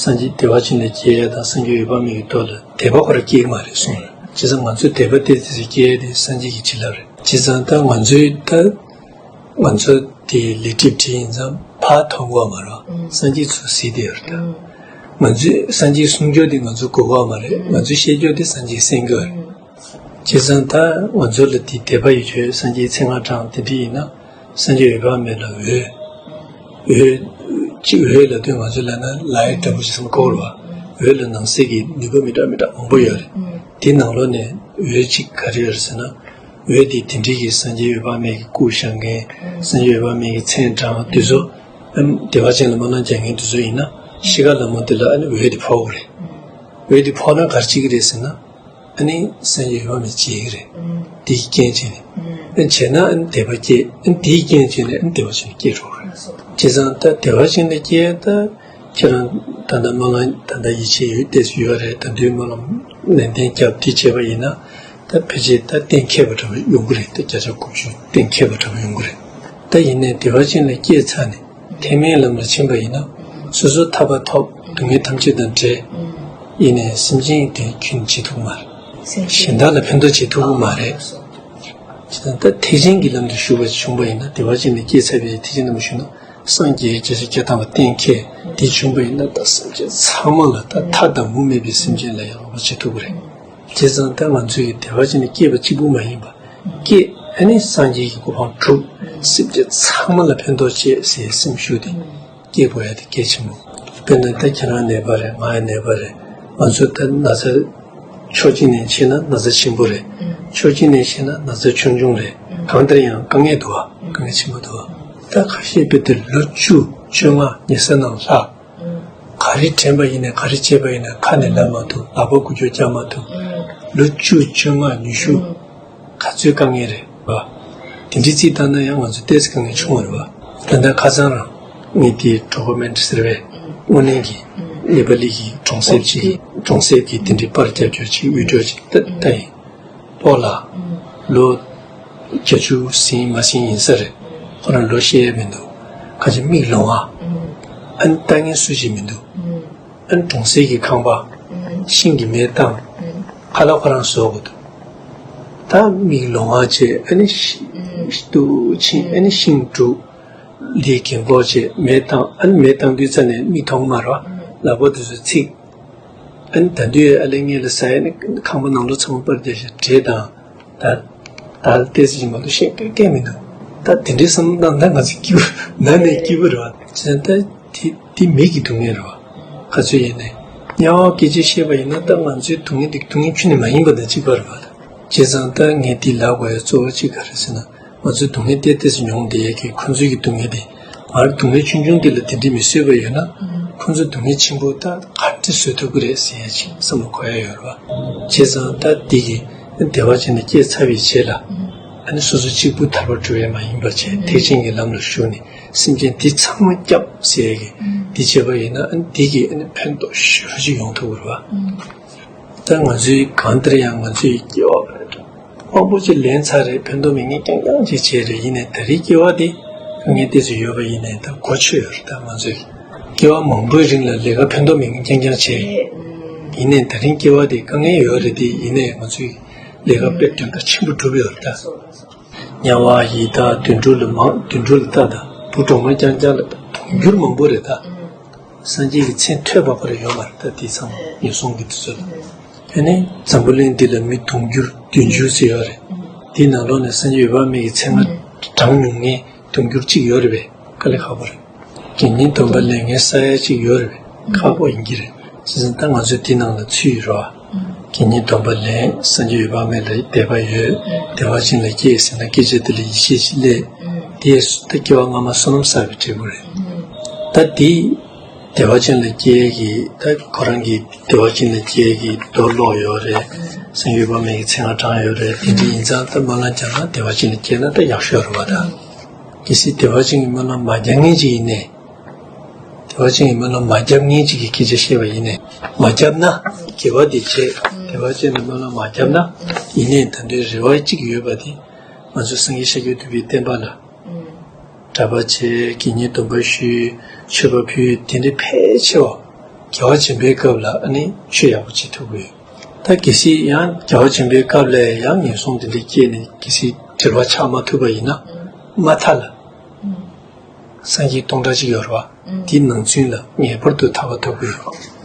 སངས་རྒྱས་བདེ་བ་ཅན་ལ་སྐྱེ་ཡས་དང་སངས་རྒྱས་འོད་དཔག་མེད་ཀྱི་ཐོག་ལ་དད་པ་ཁོ་རང་སྐྱེ་གི་མ་རེད་གསུངས་རེད། བྱས་ཙང་ང་ཚོས་དད་པ་ཏོག་ཙམ་སྐྱེ་ཡས་དེ་སངས་རྒྱས་ཀྱི་བྱིན་རླབས་རེད། བྱས་ཙང་ད་ང་ཚོས་ད། ང་ཚོ་དེ་ལས་སྒྲིབ་བྲིས་ཡིན་ཙང་ཕར་མཐོང་གི་ཡོད་མ་རེད། སངས་རྒྱས་ཚུར་གཟིགས་བསྡད་ཡོད་རེད་ད། ང་ཚོས་སངས་རྒྱས་གསུང་སྒྱུར་དེ་ང་ཚོ་གོ་གི་ཡོད་མ་རེད། ང་ཚོས་བཤད་རྒྱུ་དེ་སངས་རྒྱས་གསན་གི་ཡོད་རེད། བྱས་ཙང་ད་ང་ཚོ་ལ་དེ་དད་པ་ཡོད་ཆོག་སངས་རྒྱས་མཚན་སྔགས་བགྲངས་དེ་འདྲ་ཡིན་ན། སངས་རྒྱས་འོད་དཔག་མེད་ལ་འོད། འོད། གཅིག་འོད་ལབ་དུས་ང་ཚོ་ལབ་ན་ལའི་འདྲ་པོ་ཞིག་བསམ་གྱི་ཡོད་རེད་བ། འོད་ལ་ནང་གསེས་ཀྱི་ནུས་པ་མི་འདྲ་མི་འདྲ་མང་པོ་ཡོད་རེད། དེ་ནང་ལོགས་ནས་འོད་གཅིག་ག་རེ་ཡོད་རེད་ཟེར་ན། འོད་དེ་དེ་འདྲའི་གི་སངས་རྒྱས་འོད་དཔག་མེད་ཀྱི་སྐུ་བཞེངས་མཁན། སངས་རྒྱས་འོད་དཔག་མེད་ཀྱི་མཚན་བགྲངས་དུས་ཚོད། ཨམ་བདེ་བ་ཅན་ལ་སྨོན་ལམ་རྒྱག་མཁན་དེ་ཚོ་ཡིན་ན་ཤི་ཁ་ལ་མོ་དེ་ལ་ཨ་ནི་འོད་དེ་ཕོག་གི་རེད། འོད་དེ་ཕོག་ན་ག་རེ་བྱེད་ཀྱི་རེད་ཟེར་ན། ཨ་ནི་སངས་རྒྱས་འོད་དཔག་མེད་བརྗེད་ཀྱི་རེད། དེའི་རྐྱེན་བྱས་ནས། ཨ་ནི་བྱས་ན་ཨ་ནི་དད་པ་སྐྱེ། ཨ་ནི་དེའི་རྐྱེན་བྱས་ནས་ཨ་ནི་བདེ་བ་ཅན་ལ་སྐྱེ་འགྲོ་གི་རེད། བྱས་ཙང་ད་བདེ་བ་ཅན་ལ་སྐྱེ་ད། ཁྱེད་རང་ད་ལྟ་སྨོན་ལམ་ད་ལྟ་ཡིད་ཆེས་ཡོད་བལྟས་སུ་ཡོད་རེད། ད་དུང་སྨོན་ལམ་ནན་ཏན་རྒྱབ་དེ་བྱས་པ་ཡིན་ན། ད་ཕལ་ཆེར་ད་གཏན་འཁེལ་བ་འདྲ་བ་ཡོང་གི་རེད། ད་བརྒྱ་ཆ་དགུ་བཅུ་གཏན་འཁེལ་བ་འདྲ་བ་ཡོང་གི་རེད། ད་ཡིན་ནའི་བདེ་བ་ཅན་ལ་སྐྱེས་ཚར་ནས་ཐེག་དམན་ལམ་ལ་ཕྱིན་པ་ཡིན་ན། སོ་སོ་ཐར་པ་ཐོབ། སྡུག་བསྔལ་ཐམས་ཅད་དང་བྲལ། ཡིན་ནའི་སེམས་ཅན་དེ་ཁྱོན་བྱེད་ཐུབ་མ་རེད། གཞན་དག་ལ་ཕན་ཐོགས་བྱེད་ཐུབ་ཀྱི་མ་རེད། ད་ཐེག་ཆེན་གྱི་ལམ་དུ་ཞུགས་པ་བྱུང་བ་ཡིན་ན། བདེ་བ་ཅན་ལ་སྐྱེས་ཚར་བའི་ཐེག་ཆེན་ལམ་ཞུགས་ན། སངས་རྒྱས་བརྒྱ་ཆ་བརྒྱ་ཐམ་པ་གཏན་འཁེལ་དེ་བྱུང་བ་ཡིན་ན། ད་སེམས་ཅན་ཚང་མ་ལ། ད་མཐའ་དང་མུ་མེད་པའི་སེམས་ཅན་ལ་ཡང་རོགས་པ་བྱེད་ཐུབ་ཀྱི་རེད། བྱས་ཙང་ད་ང་ཚོས་བདེ་བ་ཅན་ལ་སྐྱེས་པ་གཅིག་པུ་མ་ཡིན་པ། སྐྱེས། ཨ་ནི་སངས་རྒྱས་ཀྱི་གོ་འཕང་གྲུབ། སེམས་ཅན་ཚང་མ་ལ་ཕན་ཐོགས་བྱེད་ཟེར་སེམས་ཤུགས་དེ་སྐྱེ་དགོས་ཡ་དེ་གལ་ཆེན་པོ། དཔེར་ན་ད་ཁྱེད་རང་ནད་པ་རེད། ང་ཡང་ནད་པ་རེད། ང་ཚོ་ད་ན་ཚ་ཕྱོགས་གཅིག་ནས་བཤད་ན་ན་ཚ་ཆེན་པོ་རེད། ཕྱོགས་གཅིག་ནས་བཤད་ན་ན་ཚ་ཆུང་ཆུང་རེད། གང་ལྟར་ཡང་དཀའ་ངལ་འདུག་བ། དཀའ་ངལ་ཆེན་པོ་འདུག་བ། ད་ཁ་ཤས་དཔེ་དེ་ལོ་བཅུ་བཅོ་ལྔ་ཉལ་ས་ནང་ལྷག་ག་རེ་དྲན་པ་ཡིན་ནའི་ག་རེ་བྱས་པ་ཡིན་ནའི་ཁ་ནས་ལབ་མ་ཐུབ། ལག་པ་འགུལ་སྐྱོད་རྒྱག་མ་ཐུབ། ལོ་བཅུ་བཅོ་ལྔ་ཉི་ཤུ། ག་ཚོད་དཀའ་ངལ་རེད་བ། དེ་འདྲའི་རྩིས་བཏང་ན་ཡང་ང་ཚོ་ཏོག་ཙམ་དཀའ་ངལ་བྱུང་བ་རེད་བ། ད་ལྟ་ཁ་སང་རང་ངས་དེའི་གྲོགས་པོ་མན་ཌི་ཟེར་བའི་དངོས་གནས་ཀྱི་ནེ་པ་ལི་གི་གྲོང་གསེབ་ཅིག་གྲོང་གསེབ་ཀྱི་དེ་འདྲའི་པར་རྒྱབ་སྐྱོར་ཅིག་བི་ཌིའོ་ཅིག་ལྟ་ལྟ་ཡིན། སྤོ་ལགས། ལོ་བརྒྱད་ཅུ་ཟིན་མ་ཟིན་ཡིན་ས་རེད། ཁོ་རང་ལོ་བཤད་ཡས་མི་འདུག་ཁ་ཅིག་མིག་ལོང་བ། ཨ་ནི་ལྟ་མཁན་སུ་ཞིག་མི་འདུག་ཨ་ནི་གྲོང་གསེབ་ཀྱི་ཁང་པ་ཤིང་གི་མེ་བཏང་། ཁ་ལག་ཁོ་རང་བཟོ་དགོས་འདུག་ད་མིག་ལོང་བ་བྱས། ཨ་ནི་ཤི་ཤི་དུ་ཕྱིན། ཨ་ནི་ཤིང་བྲུས། ལས་རྒན་གོག་བྱས་མེ་བཏང་། ཨ་ནི་མེ་བཏང་དུས་ཙ་ནས་མིག་མཐོང་མ་རེད་བ། ལག་པ་དེ་ཚོ་ཚིག་ཨ་ནི་ད་དུས་ཨ་ལས་ངན་ལ་ཟ་ཡ་ནི་ཁང་པ་ནང་ལོགས་ཚང་མ་པར་རྒྱག་བྱས་འདྲེ་དང་། ད་ད་ལྟས་ཅིག་མ་གཏོགས་ཤེས་མཁན་མི་འདུག་ད་དེ་འདྲའི་བསམ་བློ་བཏང་ན་ང་ཚོ་སྐྱིད་པོ་ན་ནས་སྐྱིད་པོ་རེད་བ། བྱས་ཙང་ད་དེ་དེ་མིག་གི་སྡུག་བསྔལ་རེད་བ། ག་ཚོད་ཡིན་ནའི་དམྱལ་བ་སྐད་ཆ་བཤད་པ་ཡིན་ན་ད་ང་ཚོའི་སྡུག་བསྔལ་དེ་སྡུག་བསྔལ་ཁྱོན་ནས་མ་ཡིན་པ་དང་གཅིག་པ་རེད་བ། བྱས་ཙང་ད་ངས་འདི་ལབ་དགོས་ཡ་གཙོ་བོ་གཅིག་ག་རེ་ཟེར་ན། ང་ཚོའི་སྡུག་བསྔལ་ཏོག་ཙམ་མྱོང་བསྡད་ཡས་ཀྱི་ཁོང་ཚོའི་གི་སྡུག་བསྔལ་དེ། ང་རང་སྡུག་བསྔལ་ཆུང་ཆུང་འདི་ལ་དེ་འདྲའི་མི་བཟོད་པ་ཡོད་ན། ཁོང་ཚོའི་སྡུག་བསྔལ་ཆེན་པོ་ད་ག་འདྲ་བཟོད་ཐུབ་ཀྱི་རེད་ཟེར་ཡ་ཅིག་བསམ་བློ་འཁོར་ཡ་ཡོད་རེད་བ། བྱས་ཙང་ད་འདི་གི་བདེ་བ་ཅན་ལ་སྐྱེས་ཚར་བའི་རྗེས་ལ། ཨ་ནི་སོ་སོ་གཅིག་པུ་ཐར་པར་འགྲོ་ཡས་མ་ཡིན་པ་བྱས་ཐེག་ཆེན་གྱི་ལམ་ལ་ཞུགས་ནས་སེམས་ཅན་འདི་ཚང་མ་སྐྱབས་ཟེར་ཡས་ཀྱི་འདི་བྱས་པ་ཡིན་ན། ཨ་ནི་འདི་གི་ཨ་ནི་ཕན་ཐོགས་ཞེ་པོ་ཅིག་ཡོང་ཐུབ་ཀྱི་རེད་བ། ད་ང་ཚོའི་གང་ལྟར་ཡང་ང་ཚོའི་སྐྱེ་བ་མང་པོ་ཅིག་ལེན་ཚར་རེད། ཕན་ཐོགས་མེད་མཁན་རྐྱང་རྐྱང་ཅིག་བྱས་རེད། ཡིན་ནའི་ད་རེས་སྐྱེ་བ་དེ་དཀའ་ངལ་ཏོག་ཙམ་ཡོད་པ་ཡིན་ནའི་ད་གོ་ཆོད་ཡོད་རེད། ད་ང་ཚོའི་སྐྱེ་བ་མང་པོའི་རིང་ལ་ལས་ཀ་ཕན་ཐོགས་མེད་མཁན་རྐྱང་རྐྱང་བྱས། ཡིན་ནའི་ད་རིང་སྐྱེ་བ་དེ་དཀའ་ངལ་ཡོད་རེད་དེ། ཡིན་ནའི་ང་ཚོའི་ལས་ཀ་དཔེ་དོན་དག་ཆེན་པོ་བསྒྲུབས་ཡོད་རེད་ད། དམྱལ་བ་ཡི་དྭགས་དུད་འགྲོ་ལ་མང་དུད་འགྲོ་ལ་ལྟ་དང་བུ་གྲོག་མ་རྐྱང་རྐྱང་ལ་ལྟ་དུང་འགྱུར་མང་པོ་རེད་ད། སངས་རྒྱས་ཀྱི་མཚན་ཐོས་པ་པར་ཡོད་མ་རེད་ད། དེ་ཚང་མ་ངན་སོང་གི་དུས་ཚོད་ལ། དེ་ནས་འཛམ་བུ་གླིང་འདི་ལ་མི་དུང་ཕྱུར་བདུན་ཅུ་ཙམ་ཡོད་རེད། དེའི་ནང་ལོགས་ནས་སངས་རྒྱས་འོད་དཔག་མེད་ཀྱི་མཚན་སྔགས་བགྲང་མྱོང་མཁན་དུང་ཕྱུར་གཅིག་ཡོད་རེད་པས། དཀའ་ལས་ཁག་པོ་རེད། དགེ་བསྙེན་སྡོམ་པ་ལེན་མཁན་ས་ཡ་གཅིག་ཡོད་རེད་པས། ཁག་པོ་ཡིན་གྱི་རེད། བྱས་ཙང་ད་ང་ཚོ་འདི་ནང་ལ་ཚུད་ཡོད་རེད་བ། དགེ་བསྙེན་སྡོམ་པ་ལེན། སངས་རྒྱས་འོད་དཔག་མེད་ལ་དད་པ་ཡོད། བདེ་བ་ཅན་ལ་སྐྱེས་ཟེར་ན་སྐད་ཆ་དེ་ལ་ཡིད་ཆེས་ཅིག་སླེབས། དེས་ད་སྐྱེ་བ་སྔ་མ་བསོད་ནམས་བསགས་པའི་འབྲས་བུ་རེད། ད་དེ་བདེ་བ་ཅན་ལ་སྐྱེ་གི་ད་ཁོ་རང་གི་བདེ་བ་ཅན་ལ་སྐྱེ་གི་མདོ་ཀློག་ཡོད་རེད། སངས་རྒྱས་འོད་དཔག་མེད་ཀྱི་མཚན་སྔགས་བགྲངས་ཡོད་རེད། དེ་འདྲ་ཡིན་ཙང་ད་སྨོན་ལམ་བརྒྱབ་ན་བདེ་བ་ཅན་ལ་སྐྱེས་ན་ད་ཡག་ཤོས་རེད་བ་ད། གལ་སྲིད་བདེ་བ་ཅན་གྱི་སྨོན་ལམ་མ་རྒྱག་མཁན་ཅིག་ཡིན་ནའི། བདེ་བ་ཅན་གྱི་སྨོན་ལམ་མ་རྒྱབ་མཁན་ཅིག་གི་སྐད་ཆ་བཤད་པ་ཡིན་ནའི། མ་རྒྱབ་ན་དགེ་བ་དེ་བྱས། བདེ་བ་ཅན་ལ་སྨོན་ལམ་མ་རྒྱབ་ན། ཡིན་ནའི་ད་དུང་རེ་བ་གཅིག་ཡོད་པ་དེ། ང་ཚོ་སངས་རྒྱས་ཤཱཀྱ་ཐུབ་པའི་བསྟན་པ་ལ་གྲྭ་པ་བྱས། དགེ་བསྙེན་སྡོམ་པ་ཞུས། མཆོད་པ་ཕུལ། དེ་འདྲའི་ཕལ་ཆེ་བ་རྒྱལ་བ་བྱོན་པའི་སྐབས་ལ་ཨ་ནི་ཆོས་ཡག་པོ་བྱེད་ཐུབ་ཀྱི་ཡོད། ད་གལ་སྲིད་ཡང་རྒྱལ་བ་བྱོན་པའི་སྐབས་ལ་ཡང་ངན་སོང་དེ་འདྲ་སྐྱེས་ནས་གལ་སྲིད་འབྲེལ་བ་ཆགས་མ་ཐུབ་པ་ཡིན་ན། མ་ཐར་ལ། སངས་རྒྱས་སྟོང་ཕྲག་གཅིག་ཡོད་རེད་བ། དེའི་ནང་ཚུན་ལ་ངེས་པར་དུ་ཐར་པ་ཐོབ་ཀྱི་ཡོད་རེད།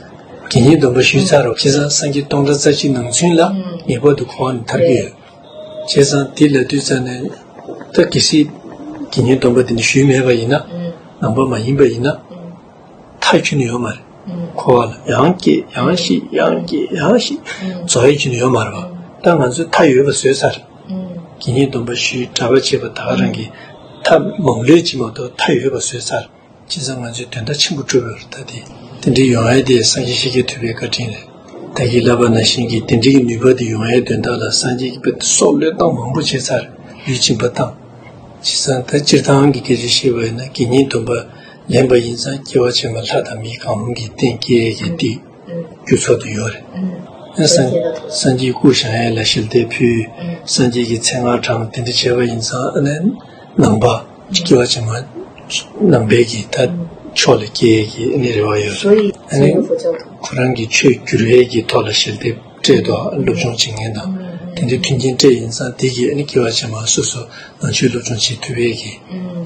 དགེ་བསྙེན་སྡོམ་པ་ཞུས་ཚར་རོ། བྱས་ཙང་སངས་རྒྱས་སྟོང་ཕྲག་རྩ་གཅིག་ནང་ཚུན་ལ་ངེས་པར་དུ་འཁོར་བ་ནས་ཐར་གྱི་ཡོད། བྱས་ཙང་དེ་ལབ་དུས་ཙ་ནས། ད་གལ་སྲིད་དགེ་བསྙེན་སྡོམ་པ་དེ་ནི་ཞུས་མེད་པ་ཡིན་ན། ནང་པ་མ་ཡིན་པ་ཡིན་ན། མཐའ་ཁྱོན་ནས་ཡོད་མ་རེད། འཁོར་བ་ལ་ཡང་སྐྱེ་ཡང་ཤི་ཡང་སྐྱེ་ཡང་ཤི། རྫོགས་ཡས་ཁྱོན་ནས་ཡོད་མ་རེད་བ། ད་ང་ཚོས་མཐའ་ཡོད་པ་བཟོས་ཚར། དགེ་བསྙེན་སྡོམ་པ་ཞུས། གྲྭ་པ་བྱས་པ་ད་ག་རང་གི་མཐའ་མང་ལོས་ཅིག་མ་གཏོགས་མཐའ་ཡོད་པ་བཟོས་ཚར། བྱས་ཙང་ང་ཚོས་དོན་དག་ཆེན་པོ་གྲུབ་ཡོད་རེད་ད་དེ། དེ་འདྲའི་ཡོང་ཡས་དེ་སངས་རྒྱས་ཤཱཀྱ་ཐུབ་པའི་བཀའ་དྲིན་རེད། ད་གིན་ལབ་པ་ནང་བཞིན་གྱི་དེ་འདྲའི་གི་ནུས་པ་དེ་ཡོང་ཡས་དོན་དག་ལ་སངས་རྒྱས་ཀྱི་དཔེ་སྲོག་བློས་བཏང་མང་པོ་བྱས་ཚར། ལུས་སྦྱིན་པ་བཏང་། བྱས་ཙང་ད་སྤྱིར་བཏང་གི་སྐད་ཆ་བཤད་པ་ཡིན་ན་དགེ་བསྙེན་སྡོམ་པ་ལེན་པ་ཡིན་ཙང་སྐྱེ་བ་ཕྱི་མ་ལྷ་དང་མི་གང་རུང་གི་རྟེན་སྐྱེལ་གྱི་དེ་རྒྱུ་ཚོགས་དེ་ཡོད་རེད། ཨ་སངས་སངས་རྒྱས་སྐུ་བཞེངས་ཡས་ལ་ཞལ་འདེབས་ཕུལ། སངས་རྒྱས་ཀྱི་མཚན་སྔགས་བགྲངས། དེ་འདྲ་བྱས་པ་ཡིན་ཙང་ཨ་ནི་ནང་པ་སྐྱེ་བ་ཕྱི་མ་ནང་པའི་གི་ད་ཕྱོགས་ལ་སྐྱེ་ཡས་ཀྱི་ཨ་ནི་རེ་བ་ཡོད་རེད། ཨ་ནི་ཁོ་རང་གི་ཆོས་བསྒྱུར་ཡས་ཀྱི་ཐོག་ལ་ཞལ་འདེབས་སྤྲད་དོ། སློབ་སྦྱོང་བྱེད་མཁན་དང་དེ་འདྲའི་མཐུན་རྐྱེན་སྤྲད་ཡིན་ཙང་དེ་གིས་ཨ་ནི་སྐྱེ་བ་ཕྱི་མ་སོ་སོ་ནང་ཆོས་སློབ་སྦྱོང་བྱེད་ཐུབ་ཡས་ཀྱི་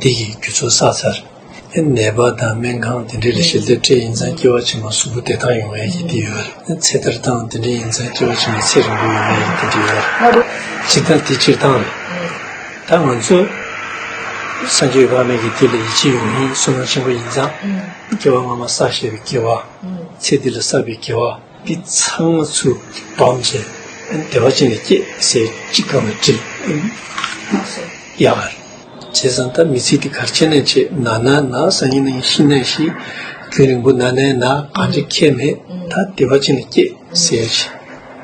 དེ་གི་རྒྱུ་ཚོགས་བསགས་ཚར། ནད་པ་དང་སྨན་ཁང་དེ་འདྲ་ལ་ཞལ་འདེབས་སྤྲད་ཡིན་ཙང་སྐྱེ་བ་ཕྱི་མ་གཟུགས་པོ་བདེ་ཐང་ཡོང་ཡས་ཀྱི་དེ་ཡོད་རེད། ཚེ་ཐར་བཏང་དེ་འདྲ་ཡིན་ཙང་སྐྱེ་བ་ཕྱི་མ་ཚེ་རིང་པོ་ཡོང་ཡས་ཀྱི་དེ་འདྲ་ཡོད་རེད། སྤྱིར་བཏང་དེ་སྤྱིར་བཏང་རེད། ད་ང་ཚོ་སངས་རྒྱས་འོད་དཔག་མེད་ཀྱི་དེ་ལ་ཡིད་ཆེས་ཡོང་མཁན་བསོད་ནམས་ཆེན་པོ་ཡིན་ཙང་། སྐྱེ་བ་སྔ་མ་བསགས་བཞག་པའི་དགེ་བ། ཚེ་འདི་ལ་བསགས་པའི་དགེ་བ། འདི་ཚང་མ་ཚུར་སྦོམ་བྱས། བདེ་བ་ཅན་ལ་སྐྱེས་ཟེར་གཅིག་གང་ལ་དྲིལ། ཡག་ག་རེད། བྱས་ཙང་ད་མི་ཚེ་འདི་ག་རེ་བྱས་ནས་བྱེད། ན་ན་ན། སང་ཉིན་གནངས་ཉིན་ཤི་ནས་ཤི། རྒྱུན་རིང་པོ་ན་ནས་ན། གང་ཅི་ཁྱད་མེད། ད་བདེ་བ་ཅན་ལ་སྐྱེས་ཟེར་ཡ་ཅིག་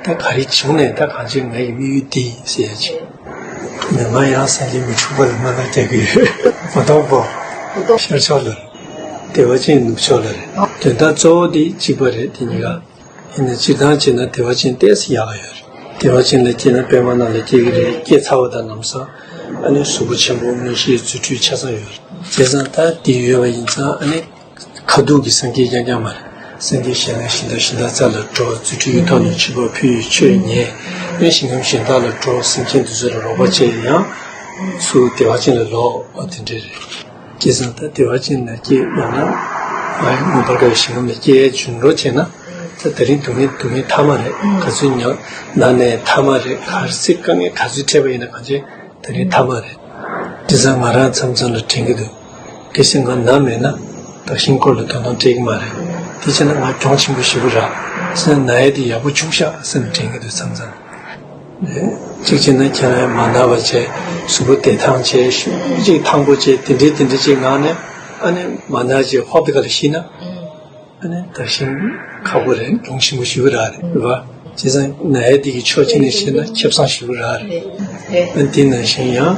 ད་ག་རེ་བྱུང་ནས་ད་གང་ཅི་ང་ཡི་དམིགས་ཡུལ་འདི་ཟེར་ཡ་ཅིག་མི་མ་ཡང་སང་ཉིན་མི་འཁྲུག་པ་ལ་སྨོན་ལམ་རྒྱག་གི་ཡོད། མ་གཏོགས་པོ། ཤར་ཕྱོགས་ལ་རེད། བདེ་བ་ཅན་ནུབ་ཕྱོགས་ལ་རེད། དོན་དག་གཙོ་བོ་འདི་གཅིག་པ་རེད། དེ་གཉིས་ཀ་ཡིན་ན་སྤྱིར་བཏང་བྱས་ན་བདེ་བ་ཅན་ཏོག་ཙམ་ཡག་ག་ཡོད་རེད། བདེ་བ་ཅན་ལ་སྐྱེས་ན་པདྨ་ནང་ལ་སྐྱེ་གི་རེད། སྐྱེས་ཚར་བ་དང་ལམ་སང་ཨ་ནི་གཟུགས་པོ་ཆེན་པོ་མངོན་ཤེས་རྫུ་འཕྲུལ་ཆ་ཚང་ཡོད་རེད། བྱས་ཙང་ད་འདི་ཡོད་པ་ཡིན་ཙང་ཨ་ནི་ག་ ཁ་ཐུག་གི་སངས་རྒྱས་རྐྱང་རྐྱང་མ་རེད། སངས་རྒྱས་གཞན་ལ་གཞན་དང་གཞན་དག་རྩ་ལ་འགྲོ། རྫུ་འཕྲུལ་གྱི་ཐོག་ནས་ཆོས་པ་ཕུལ། ཆོས་ཉན། ཡང་ཞིང་ཁམས་གཞན་དག་ལ་འགྲོ། སེམས་ཅན་དེ་ཚོ་ལ་རོགས་པ་བྱས། ཡང་ཚུར་བདེ་བ་ཅན་ལ་ལོག་པ་དེ་འདྲ་རེད། བྱས་ཙང་ད་བདེ་བ་ཅན་ལ་སྐྱེས་ཡང་ན་ཨ་མངོན་པར་དགའ་བའི་ཞིང་ཁམས་ལ་སྐྱེས་བྱུང་འགྲོ་བྱས་ན། ད་དེ་རིང་སྡུག་བསྔལ་སྡུག་བསྔལ་ཐ་མ་རེད། ག་ཚོད་ཉག་ན་ནས་ཐ་མ་རེད། ག་ཚོད་དཀའ་ངལ་ག་ཚོད་འཕྲད་པ་ཡིན་ན་གང་བྱས་དེ་རིང་ཐ་མ་རེད། བྱས་ཙང་ང་རང་མཚམས་མཚམས་ལ་དྲན་གྱི་འདུག་གལ་སྲིད་ང་ན་མེད་ན་བདག་གཞན་སྐོར་ལ་དོ་སྣང་སྤྲད་ཀྱི་མ་རེད། དེ་བྱས་ན་ང་གྱོང་ཆེན་པོ་ཞེ་པོ་རག་ཟེར་ན། ན་ཡས་དེ་ཡག་པོ་བྱུང་ཤག་ཟེར་ནས་དྲན་གྱི་འདུག་མཚམས་མཚམས། གཅིག་བྱས་ན་ཁྱེད་རང་མ་ན་བ་བྱས། གཟུགས་པོ་བདེ་ཐང་བྱས། ཤུགས་ཅིག་ཐང་པོ་བྱས། དེ་འདྲའི་དེ་འདྲའི་ཅིག་ངང་ནས་ཨ་ནི་མ་ན་བྱས་ཧོབ་དེ་ག་ལ་ཤི་ན། ཨ་ནི་བདག་གཞན་ཁག་པོ་རེད། གྱོང་ཆེན་པོ་ཞེ་པོ་རག་རེད། རེད་པ། བྱས་ཙང་ན་ཡས་དེ་གི་ཕྱོགས་གཅིག་ནས་བཤད་ན་ཁེ་བཟང་ཞེ་པོ་རག་རེད། ཨ་ནི་དེ་ནང་བཞིན་ཡང་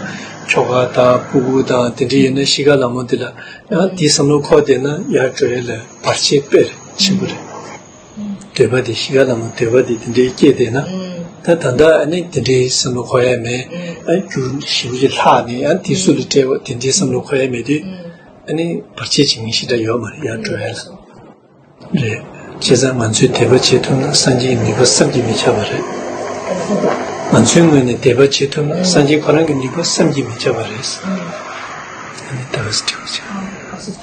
ཁྱོ་ག་དང་སྤུ་གུ་དང་དེ་འདྲ་ཡོད་ན་གཤིས་ཀ་ལ་མོ་དེ་ལ་ཡང་དེའི་བསམ་བློ་འཁོར་བསྡད་ན་ཡར་འགྲོ་ཡས་ལ་བར་ཆད་དཔེ་ཆེན་པོ་རེད། འདོད་པ་དེ་གཤིས་ཀ་ལ་མོ་འདོད་པ་དེ་དེ་འདྲའི་སྐྱེས་བསྡད་ན། ད་ད་ལྟ་ཨ་ནི་དེ་འདྲའི་བསམ་བློ་འཁོར་ཡས་མེད། ཨ་རྒྱུ་ཞེ་པོ་ཅིག་ལྷག་ནས་ཡང་དེ་སུ་ལ་སྤྲད་པ་དེ་འདྲའི་བསམ་བློ་འཁོར་ཡས་མེད་དུས། ཨ་ནི་བར་ཆད་བྱེད་མཁན་ཞེ་དྲག་ཡོད་མ་རེད། ཡར་འགྲོ་ཡས་ལ། རེད། བྱས་ཙང་ང་ཚོས་དད་པ་བྱེད་ཐུབ་ན་སངས་རྒྱས་ཀྱི་ནུས་པ་བསམ་གྱིས་མི་ཁྱབ་པ་རེད། ང་ཚོའི་ངོས་ནས་དད་པ་བྱེད་ཐུབ་ན་སངས་རྒྱས་ཁོ་རང་གི་ནུས་པ་བསམ་གྱིས་མི་ཁྱབ་པ་རེད། ཨ་ནི་ད་ག་སེ་དྲི་བ་བྱེད།